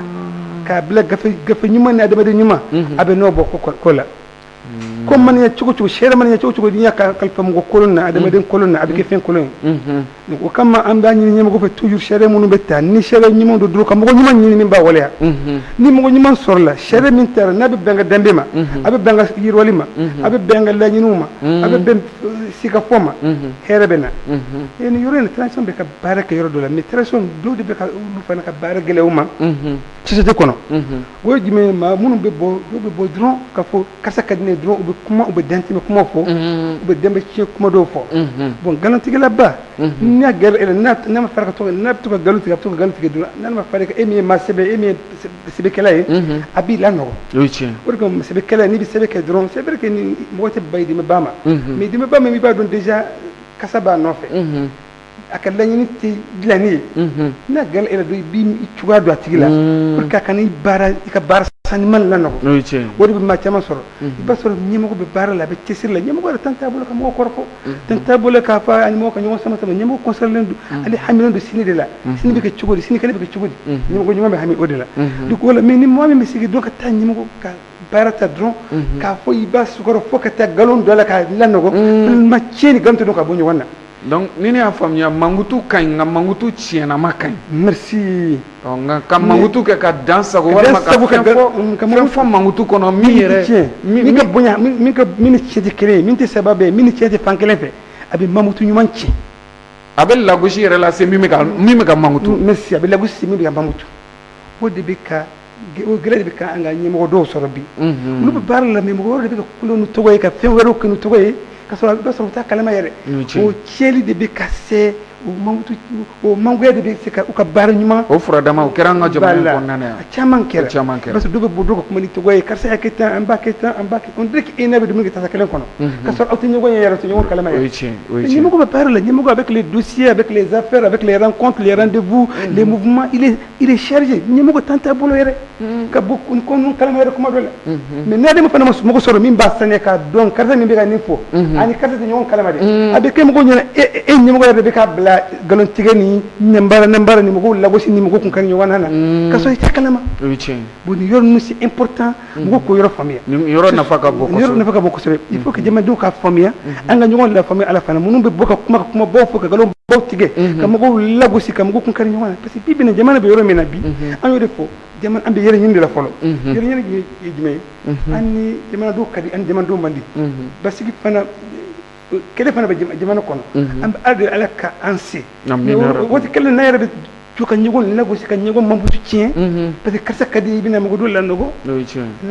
Speaker 2: k'a bila gafe, gafe ɲuman ni adamaden ɲuman, a bɛ nɔ bɔ ko la. Ko mana ɲɛ cogo cogo, sariya mana ɲɛ cogo cogo, n'i y'a kalifa mɔgɔ kolon na, adamaden kolon na, a bɛ kɛ fɛn kolon ye. Donc o kama an b'a ɲini ɲɛmɔgɔ fɛ toujours, sariya minnu bɛ ta, ni sariya ɲuman don dɔrɔn, ka mɔgɔ ɲuman ɲini min b'a waleya. Ni mɔgɔ ɲuman sɔrɔla, sariya min taara n'a bɛ bɛn ka danbe ma, a bɛ bɛn ka yiriwali ma, a bɛ bɛn ka laɲiniw ma, a bɛ bɛn sikafɔ ma, hɛrɛ bɛ na. Et nin yɔrɔ in, transition bɛ ka baara kɛ yɔrɔ dɔ la, mais transition dɔw de bɛ ka olu fana ka baara gɛlɛya u ma société kɔnɔ. O ye jumɛn ye? Maa minnu bɛ bɔ, dɔw bɛ bɔ dɔrɔn ka fɔ karisa ka di ne ye dɔrɔn, u bɛ kuma, u bɛ dantɛmɛ kuma fɔ, u bɛ danbe tiɲɛ kuma dɔw fɔ. Bon, nkalontigɛlaba, n'i y'a gɛrɛ e la, n'a ma fara ka to, n'a bɛ to ka nkalon tigɛ, a bɛ to ka nkalon tigɛ dɔrɔn, n'a ma fara e min ye maa sɛbɛ, e min ye sɛbɛkɛla ye, a b'i lanɔgɔ.
Speaker 1: O ye tiɲɛ.
Speaker 2: O de kama sɛbɛkɛla, n'i bɛ sɛbɛn kɛ dɔrɔn, c'est vrai que ni mɔgɔ tɛ ba i dɛmɛ ba ma, mais dɛmɛ ba min, i b'a dɔn déjà kasa b'a nɔfɛ, a ka laɲini tɛ dilanni ye. N'a gɛrɛ e la dɔrɔn, i b'i cogoya don a tigi la pour que a kana i baara, i ka baara saniman lanɔgɔ, o de bɛ maa caman sɔrɔ. I b'a sɔrɔ ɲɛmɔgɔ bɛ baara la, a bɛ cɛsiri la, ɲɛmɔgɔ yɛrɛ tan t'a bolo ka mɔgɔ kɔrɔfɔ, tan t'a bolo k'a fɔ ani mɔgɔ ka ɲɔgɔn sama sama. Ɲɛmɔgɔ concerné don, ale hamilen don sini de la, sini bɛ kɛ cogo di, sini kɛnɛ bɛ kɛ cogo di, ɲɛmɔgɔ ɲuman bɛ hami o de la. Donc o la, mais ni mɔgɔ min bɛ sigi dɔrɔn ka taa ɲɛmɔgɔ ka baara ta dɔrɔn k'a fɔ i b'a sukɔrɔ fo ka taa nkalon dɔ la k'a lanɔgɔ, ma tiɲɛ ni nkalon tɛ dɔn ka bɔ ɲɔgɔn na.
Speaker 1: Donc ni ne y'a faamuya, mankutu ka ɲi, nka mankutu tiɲɛnama ka ɲi.
Speaker 2: Merci.
Speaker 1: Nka ka mankutu kɛ ka dan sago, walima ka fɛn fɔ mankutu kɔnɔ min yɛrɛ
Speaker 2: min ka bonya, min ka min ni tiɲɛ tɛ kelen ye, min tɛ sababu ye, min ni tiɲɛ tɛ fan kelen fɛ, a bɛ mankutu ɲuman tiɲɛ.
Speaker 1: A bɛ lagosi yɛrɛ lase min bɛ ka mankutu.
Speaker 2: Merci, a bɛ lagosi min bɛ ka mankutu. O de bɛ ka o gɛlɛya de bɛ ka an ka ɲɛmɔgɔ dɔw sɔrɔ bi. Olu bɛ baara la, mais mɔgɔ wɛrɛ de bɛ ka kulo n'u tɔgɔ ye, ka fɛn wɛrɛw kɛ n'u tɔgɔ ye, ka sɔrɔ i b'a sɔrɔ u t'a kalama yɛrɛ. O tiɲɛli de bɛ ka se o mankutu, o mangoya de bɛ se ka u ka baara ɲuman.
Speaker 1: O furadama o kɛra an ka jamana in kɔnɔna na yan.
Speaker 2: A caman kɛra. Parce que dɔw bɛ bɔ dɔw ka kuma ni tɔgɔ ye, karisa y'a kɛ tan, an b'a kɛ tan, an b'a kɛ, on dirait que e n'a bɛ dumuni kɛ tasa kelen kɔnɔ. Ka sɔrɔ aw tɛ ɲɔgɔn ye yɛrɛ, aw tɛ ɲɔgɔn kalama yɛrɛ.
Speaker 1: O ye tiɲɛ, o ye tiɲɛ.
Speaker 2: Ɲɛmɔgɔ bɛ baara la, ɲɛmɔgɔ avec les dossiers, avec les affaires, avec les rencontres, les rendez-vous, les mouvements, il est chargé. Ɲɛmɔgɔ tan t'a bolo yɛrɛ. Ka bɔ ko ninnu kalama yɛrɛ kuma dɔ la. Mais n'adama fana ma mɔgɔ sɔrɔ min b'a saniya k'a dɔn karisa min bɛ ka nin fɔ, ani karisa tɛ ɲɔgɔn kalama dɛ. A bɛ kɛ mɔgɔw ɲɛna e ɲɛmɔgɔ yɛrɛ de bɛ k'a bila nkalontigɛ ni nanbara ni mɔgɔw lagosi ni mɔgɔw kun kari ɲɔgɔn na ka sɔrɔ i t'a kalama.
Speaker 1: O ye tiɲɛ.
Speaker 2: Bon, nin yɔrɔ ninnu, c'est important mɔgɔw k'o yɔrɔ faamuya.
Speaker 1: Nin yɔrɔ nafa ka bon kosɛbɛ.
Speaker 2: Nin yɔrɔ nafa ka bon kosɛbɛ. Il faut que jamanadenw k'a faamuya, an ka ɲɔgɔn lafaamuya ala fana, minnu bɛ bɔ ka kuma ka kumabaw fɔ, ka nkalon baw tigɛ, ka mɔgɔw lagosi, ka mɔgɔw kun kari ɲɔgɔn na. Parce que bi bi in na, jamana bɛ yɔrɔ min na bi, an y'o de fɔ, jamana an bɛ yɛrɛ ɲini de la fɔlɔ. Yɛrɛ ɲini ye jumɛn ye? An ni jamanadenw ka di, an ni jamanadenw man di. Basigi fana, kɛlɛ fana bɛ jamana kɔnɔ. An bɛ ala deli, ala ka an se. Waati kelen n'a yɛrɛ bɛ jɔ ka ɲɔgɔn lagosi, ka ɲɔgɔn mankutu tiɲɛ, parce que karisa ka di, i bɛna mɔgɔ dɔ lanɔgɔ,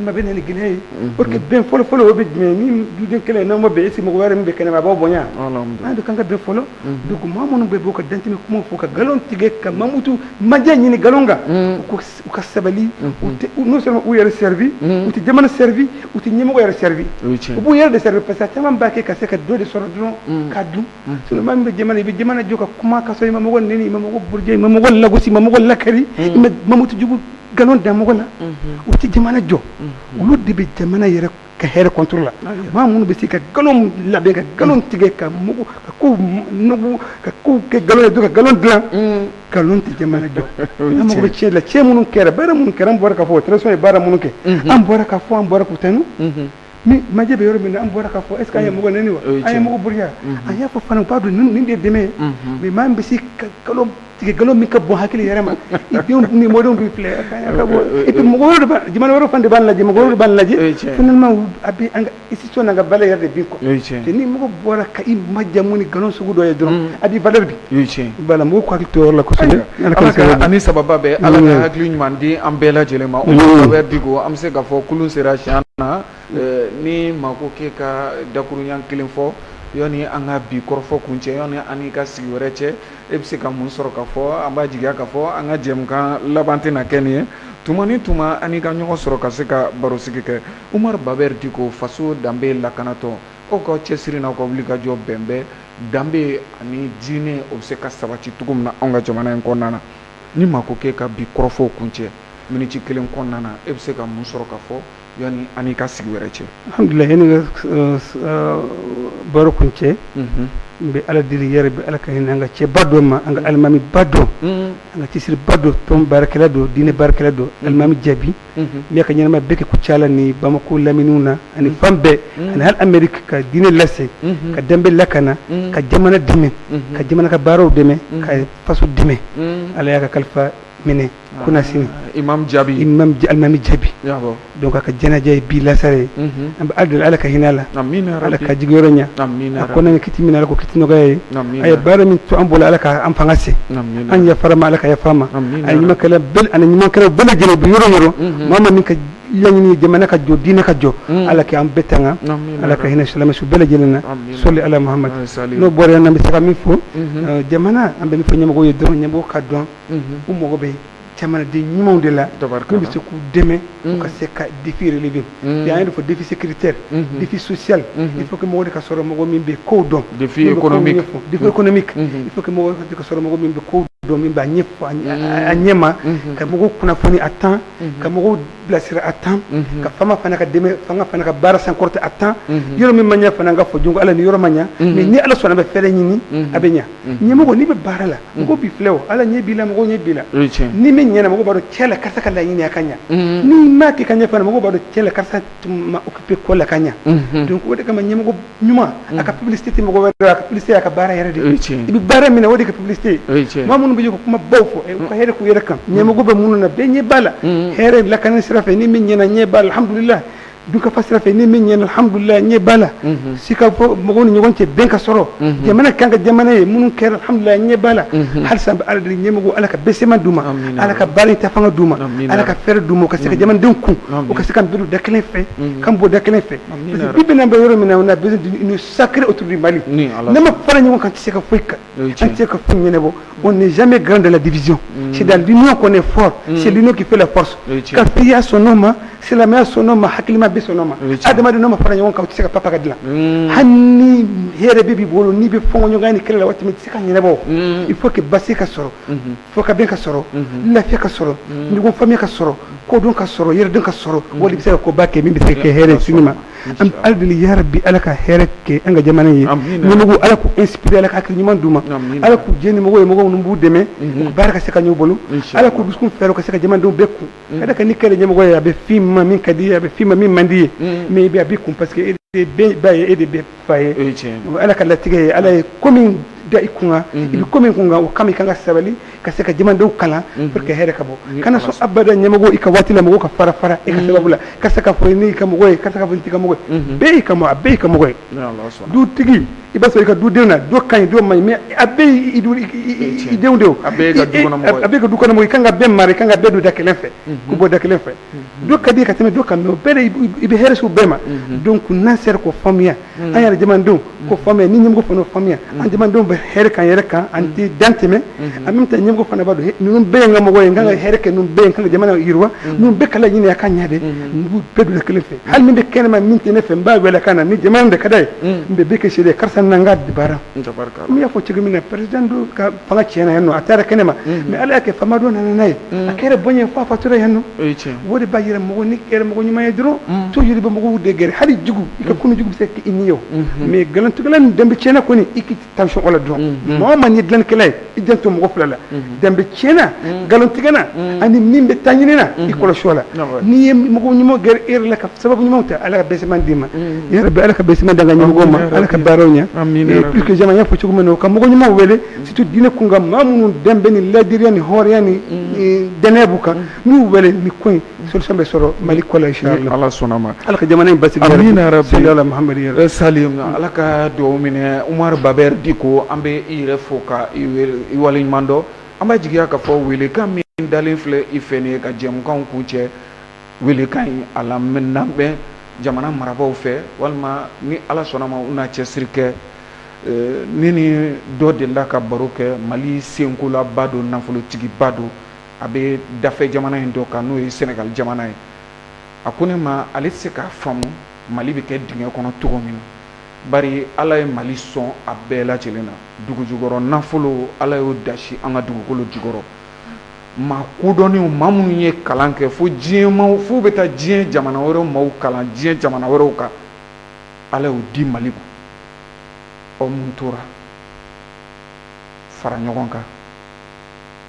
Speaker 2: ma bɛ na ni gɛlɛya ye. Parce que bɛn fɔlɔ fɔlɔ, o bɛ jumɛn? Ni duden kelen n'aw ma bɛn, est ce que mɔgɔ wɛrɛ min bɛ kɛnɛma a b'aw bonya? An de kan ka bɛn fɔlɔ. Donc maa minnu bɛ bɔ ka dantɛmɛ kuma fɔ, ka nkalon tigɛ, ka mankutu mandiya ɲini nkalon kan, u ka sabali. U tɛ non seulement u yɛrɛ servi, u tɛ jamana servi, u tɛ ɲɛmɔgɔ yɛrɛ servi, u b'u yɛrɛ de servi, parce que a caman b'a kɛ ka se ka dɔ de sɔrɔ dɔrɔn k'a dun. Sinon maa min bɛ jamana, i bɛ jamana jɔ ka kuma ka sɔrɔ i ma mɔgɔ nɛni, i ma mɔgɔ buruja, i ma mɔgɔ lagosi, ma mɔgɔ lakari, i ma mamutu jugu nkalon da mɔgɔ la, u tɛ jamana jɔ. Olu de bɛ jamana yɛrɛ ka hɛrɛ contre la. Maa minnu bɛ se ka nkalon labɛn, ka nkalon tigɛ, ka mɔgɔ ka kow nugu, ka kow kɛ nkalon ye, ka nkalon dilan, nkalon tɛ jamana jɔ. An mago bɛ tiɲɛ la. Tiɲɛ minnu kɛra, baara minnu kɛra, an bɔra k'a fɔ transition ye baara minnu kɛ, an bɔra k'a fɔ, an bɔra k'u tanu. Ni majɛ bɛ yɔrɔ min na, an bɔra k'a fɔ, est ce que an ye mɔgɔ nɛni wa? An ye mɔgɔ buruja? An y'a fɔ fana, u b'a dɔn nin de ye dɛmɛ ye. Mais maa min bɛ se ka nkalon tigɛ, nkalon min ka bon hakili yɛrɛ ma, i denw ni mɔdenw b'i filɛ, ka bɔ. Et puis mɔgɔ wɛrɛ de b'a, jamana wɛrɛ fana de b'an lajɛ, mɔgɔ wɛrɛ de b'an lajɛ. Finalement a bɛ an ka institution n'an ka valeur yɛrɛ de bin quoi. Ni mɔgɔ bɔra ka i majamu ni nkalon sugu dɔ ye dɔrɔn, a b'i valeur bin. Voilà, mɔgɔw k'u hakili to o yɔrɔ la kosɛbɛ.
Speaker 1: Ala ka ani sababa bɛɛ, Ala ka hakili ɲuman di an bɛɛ lajɛlen ma. O bɛ Diko, an bɛ se k'a fɔ kulun sera siɲɛ na. Ni maa ko k'e ka dakuruɲa kelen fɔ yanni an ka bi kɔrɔfɔ kuncɛ, yanni an n'i ka sigi wɛrɛ cɛ, e bɛ se ka mun sɔrɔ ka fɔ? An b'a jigiya k'a fɔ an ka jɛmukan laban tɛna kɛ nin ye. Tuma ni tuma an n'i ka ɲɔgɔn sɔrɔ ka se ka barosigi kɛ. Umaru Babɛri Diko, faso danbe lakanatɔ, aw ka cɛsiri n'aw ka wulikajɔ bɛn bɛ danbe ani diinɛ o bɛ se ka sabati cogo min na anw ka jamana in kɔnɔna na. Ni maa ko k'e ka bi kɔrɔfɔw kuncɛ miniti kelen kɔnɔna na, e bɛ se ka mun sɔrɔ ka fɔ yanni an n'i ka sigi wɛrɛ cɛ?
Speaker 2: Alhamdulilah, yanni ka baro kuncɛ, n bɛ ala deli yɛrɛ bɛ, ala ka hinɛ an ka cɛba dɔ ma, an ka alimami ba dɔ, an ka cɛsiri ba dɔ, tɔn baarakɛla dɔ, diinɛ baarakɛla dɔ, alimami Jaabi, min ka ɲɛnama bɛɛ kɛ Kucala ni Bamako laminiw na ani fan bɛɛ, ani hali Amérique, ka diinɛ lase, ka danbe lakana, ka jamana dɛmɛ, ka jamana ka baaraw dɛmɛ, ka faso dɛmɛ. Ala y'a ka kalifa minɛ kuna sini.
Speaker 1: Imam Jaabi.
Speaker 2: Imam alimami Jaabi. Donc a ka jɛnajɛ ye bi lasare ye. An bɛ ala deli, ala ka hinɛ a la, ala ka jigiyɔrɔ ɲɛ, a kɔnɔ ni kiti min, ala ko kiti nɔgɔya ye. A ye baara min to an bolo, ala ka an fanga se, an yafara ma, ala ka yafa ma. A ye ɲumankɛla bɛɛ ani ɲumankɛlaw bɛɛ lajɛlen bi yɔrɔ yɔrɔ, maa ma min ka laɲini jamana ka jɔ, diinɛ ka jɔ, ala ka an bɛɛ tanga, ala ka hinɛ silamɛ su bɛɛ lajɛlen na. Sɔli ala Muhamad. N'o bɔra yan, an bɛ se ka min fɔ jamana, an bɛ min fɔ ɲɛmɔgɔw ye dɔrɔn, ɲɛmɔgɔ ka dɔn u mago bɛ jamanaden ɲumanw de la, min bɛ se k'u dɛmɛ u ka se ka défi relever. An y'a fɔ défi sécuritaire, défi social, il faut que mɔgɔ de ka sɔrɔ, mɔgɔ min bɛ kow dɔn.
Speaker 1: Défi économique.
Speaker 2: Défi économique, il faut que mɔgɔ de ka sɔrɔ, mɔgɔ min bɛ kow dɔn min b'a ɲɛfɔ a ɲɛ ma, ka mɔgɔw kunnafoni à temps, ka mɔgɔw bilasira à temps, ka fama fana ka dɛmɛ, fanga fana ka baara sankɔrɔta à temps. Yɔrɔ min ma ɲɛ fana, n ka fɔ jongo Ala ni yɔrɔ ma ɲɛ, mais ni Ala sɔnna, a bɛ fɛɛrɛ ɲini, a bɛ ɲɛ. Ɲɛmɔgɔ, n'i bɛ baara la, mɔgɔw b'i filɛ, o Ala ɲɛ b'i la, mɔgɔw ɲɛ b'i la. Ni min ɲɛna, mɔgɔw b'a dɔn cɛ la karisa ka laɲini a ka ɲɛ. N'i m'a kɛ ka ɲɛ fana, mɔgɔw b'a dɔn cɛ la karisa tun ma occupé ko la ka ɲɛ. Donc o de kama, ɲɛmɔgɔ ɲuman, a ka publicité tɛ mɔgɔ wɛrɛ, a ka publicité a ka baara yɛrɛ de. I bɛ baara min na, o de ka publicité. Maa minnu bɛ jɔ ka kuma baw fɔ, u ka hɛrɛ k'u yɛrɛ kan. Ɲɛmɔgɔ bɛ minnu na, bɛɛ ɲɛ b'a la. Hɛrɛ lakana sira fɛ, ni min ɲɛna, ɲɛ b'a la, alhamdulillah. Dunkafa sira fɛ, ni min ɲɛna, alhamdulillah, ɲɛ b'a la. Sika fɔ mɔgɔw ni ɲɔgɔn cɛ, bɛn ka sɔrɔ jamana kan ka jamana ye minnu kɛra, alhamdulillah, ɲɛ b'a la. Halisa an bɛ Ala deli, ɲɛmɔgɔ, Ala ka bɛsema d'u ma, Ala ka baara in ta fanga d'u ma, Ala ka fɛɛrɛ d'u ma, u ka se ka jamanadenw kun, u ka se ka bɛn da kelen fɛ, k'an bɔ da kelen fɛ, parce que bi bi in na, an bɛ yɔrɔ min na, on a besoin d'une sacrée autour du Mali. N'an ma fara ɲɔgɔn kan, an tɛ se ka foyi kan, an tɛ se ka foyi ɲɛnabɔ. On n'est jamais grand de la division. C'est dans l'union qu'on est fort, c'est l'union qui fait la force. Kafiriya sɔnn'o ma, silamɛya sɔnn'o ma, hakilima bɛ sɔnn'o ma. Adamaden ma fara ɲɔgɔn kan, u tɛ se ka papa ka dilan. Hali ni hɛrɛ bɛ b'i bolo, n'i bɛ fɔnkɔɲɔgɔnya ni kɛlɛ la waati min, i tɛ se ka ɲɛnabɔ. Il faut que basi ka sɔrɔ, fo ka bɛn ka sɔrɔ, lafiya ka sɔrɔ, ɲɔgɔn faamuya ka sɔrɔ, kodɔn ka sɔrɔ, yɛrɛdɔn ka sɔrɔ, wali bɛ se ka koba kɛ min bɛ se ka kɛ hɛrɛ sini ma. An bɛ Ala deli, ya Rabi, Ala ka hɛrɛ kɛ an ka jamana ye. Ɲɛmɔgɔw, Ala k'u inspiré, Ala ka hakili ɲuman d'u ma, Ala k'u jɛ ni mɔgɔw ye, mɔgɔw minnu b'u dɛmɛ, u ka baara ka se ka ɲɛ u bolo, Ala k'u dusukun fɛrɛ, u ka se ka jamanadenw bɛɛ kun. Ka d'a kan, n'i kɛra ɲɛmɔgɔ ye, a bɛ f'i ma min ka di ye, a bɛ f'i ma min man di ye, mais i bɛ a b'i kun, parce que e de bɛ ba ye, e de bɛ fa ye. Ala ka latigɛ ye, Ala ye ko min da i kun kan, i bɛ ko min kun kan, o kama i kan ka sabali ka se ka jamanadenw kalan pour que hɛrɛ ka bɔ. Kana sɔn abada, ɲɛmɔgɔ, i ka waati la, mɔgɔw ka fara fara e ka sababu la, karisa ka fɔ ne ka mɔgɔ ye, karisa ka fɔ n t'i ka mɔgɔ ye. Bɛɛ y'i ka mɔgɔ, a bɛɛ y'i ka mɔgɔ ye. Dutigi, i b'a sɔrɔ i ka dudenw na, dɔ ka ɲi, dɔ man ɲi, mais a bɛɛ i denw de.
Speaker 1: A bɛɛ ka du kɔnɔ mɔgɔ ye.
Speaker 2: A bɛɛ ka du kɔnɔ mɔgɔ. I kan ka bɛɛ mara, i kan ka bɛɛ don da kelen fɛ, k'u bɔ da kelen fɛ. Dɔ ka di ka tɛmɛ dɔ kan, mais o bɛɛ de, i bɛ hɛrɛ s'u bɛɛ ma. Donc n'an sera k'o faamuya, an yɛrɛ jamanadenw k'o faamuya, ni ɲɛmɔgɔ fana y'o faamuya, an jamanadenw bɛ hɛrɛ kan yɛrɛ kan, an tɛ dan tɛmɛ. En même temps, ɲɛmɔgɔ fana b'a dɔn ninnu bɛɛ ye n ka mɔgɔ ye, n kan ka hɛrɛ kɛ ninnu bɛɛ ye, n kan ka jamana yiriwa, ninnu bɛɛ ka laɲini a ka ɲɛ de, n b'u bɛɛ don da kelen fɛ. Hali min bɛ kɛnɛma, min tɛ ne fɛ, n b'a wele ka na. Ni jamana de ka d'a ye, n bɛ bɛɛ kɛ seere ye, karisa na n ka baara. N y'a fɔ cogo min na, président dɔ ka fanga tiɲɛna yan nɔ, a taara kɛnɛma, mais Ala y'a kɛ faama dɔ nana n'a ye, a kɛra bonya fo a fatura yan nɔ. O de b'a yira mɔgɔ, ni kɛra mɔgɔ ɲuman ye dɔrɔn, toujours i bɛ mɔgɔw de gɛrɛ. Hali jugu, i ka kunu jugu bɛ se k'i ni ye o, mais nkalontigɛla ni danbe tiɲɛna kɔni, i k'i tension o la dɔrɔn. Mɔgɔ o maa ni ye dilannikɛla ye, i janto mɔgɔ fila la: danbe tiɲɛna, nkalontigɛna, ani min bɛ taa ɲini na, i kɔlɔsi o la. N'i ye mɔgɔ ɲuman gɛrɛ e yɛrɛ la ka sababu ɲumanw ta, Ala ka bɛsɛman d'i ma. Ya Rabbi, Ala ka bɛsɛman d'an ka ɲɛmɔgɔw ma, Ala ka baaraw ɲɛ. Plus que jamais, n y'a fɔ cogo min na, u ka mɔgɔ ɲumanw wele, surtout diinɛ kun kan, maa minnu danbe ni ladiriya ni hɔrɔnya ni danaya b'u kan. N'u wele, ni ko in solution bɛ sɔrɔ Mali ko la, inchallah.
Speaker 1: Ala sɔnna ma.
Speaker 2: Ala ka jamana in basigi.
Speaker 1: Amina rabbi.
Speaker 2: Sali ala Muhammad ya.
Speaker 1: Salim, Ala ka dugawu minɛ. Umar Baber Diko, an bɛ i yɛrɛ fo ka i waleɲuman dɔn. An b'a jigiya k'a fɔ welekan min dalen filɛ i fɛ nin ye ka jɛmukanw kun cɛ, welekan in a lamɛn jamana marabaaw fɛ, walima ni Ala sɔnna ma, u na cɛsiri kɛ. Ni ni dɔ delila ka baro kɛ, Mali senkolaba don, nafolotigiba don, a bɛ dafɛ jamana in dɔ kan, n'o ye Senegal jamana ye. A ko ne ma, ale tɛ se k'a faamu Mali bɛ kɛ dingɛ kɔnɔ cogo min na, bari Ala ye Mali sɔn a bɛɛ lajɛlen na. Dugu jukɔrɔ nafolo, Ala y'o dasi an ka dugukolo jukɔrɔ. Maa kodɔnnenw, maa minnu ye kalan kɛ fo diɲɛ maaw, fo bɛ taa diɲɛ jamana wɛrɛw maaw kalan diɲɛ jamana wɛrɛw kan, Ala y'o di Mali ma. Ɔ, mun tora? Fara ɲɔgɔn kan,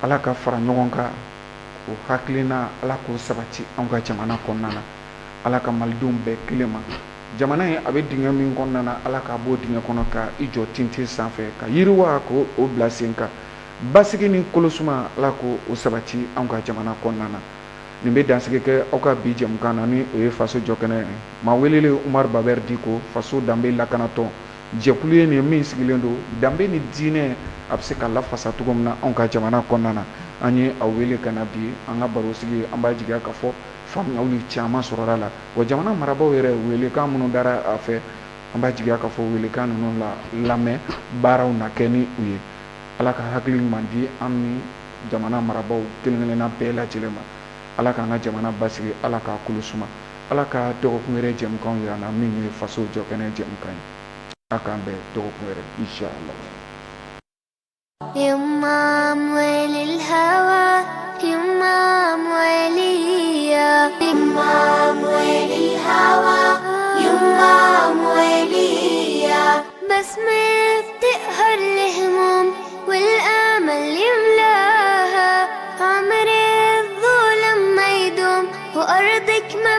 Speaker 1: Ala ka fara ɲɔgɔn kan, o hakilina, Ala k'o sabati anw ka jamana kɔnɔna na. Ala ka malidenw bɛɛ kelen ma. Jamana in a bɛ dingɛ min kɔnɔna na, Ala k'a bɔ dingɛ kɔnɔ ka i jɔ tintin sanfɛ, ka yiriwa k'o o bila sen kan. Basigi ni kolosuma, Ala k'o o sabati anw ka jamana kɔnɔna na. Nin bɛ dansigi kɛ aw ka bi jɛmukan na, ni o ye Faso Jɔkɛnɛ ye. Maa welelen Umar Baber Diko, Faso Danbe Lakanatɔn jɛkulu ye nin ye min sigilen don danbe ni diinɛ a bɛ se ka lafasa cogo min na anw ka jamana kɔnɔna na. An ye a wele ka na bi an ka baro sigi. An b'a jigiya k'a fɔ faamuyali caman sɔrɔla la wa. Jamana marabaaw yɛrɛ, welekan minnu dara a fɛ, an b'a jigiya k'a fɔ welekan ninnu la lamɛn, baaraw na kɛ ni u ye. Ala ka hakili ɲuman di an ni jamana marabaaw kelen kelenna bɛɛ lajɛlen ma. Ala k'an ka jamana basigi, Ala k'a kolo suma, Ala ka dɔgɔkun wɛrɛ jɛmukanw yira an na, min ye Faso Jɔkɛnɛ jɛmukan ye. A k'an bɛn dɔgɔkun wɛrɛ, inshallah.
Speaker 3: يما موالي الهوى، يما موالية، يما موالي الهوى، يما موالية. بسمة بتقهر الهموم والآمل يملاها، عمر الظلم ما يدوم وأرضك ما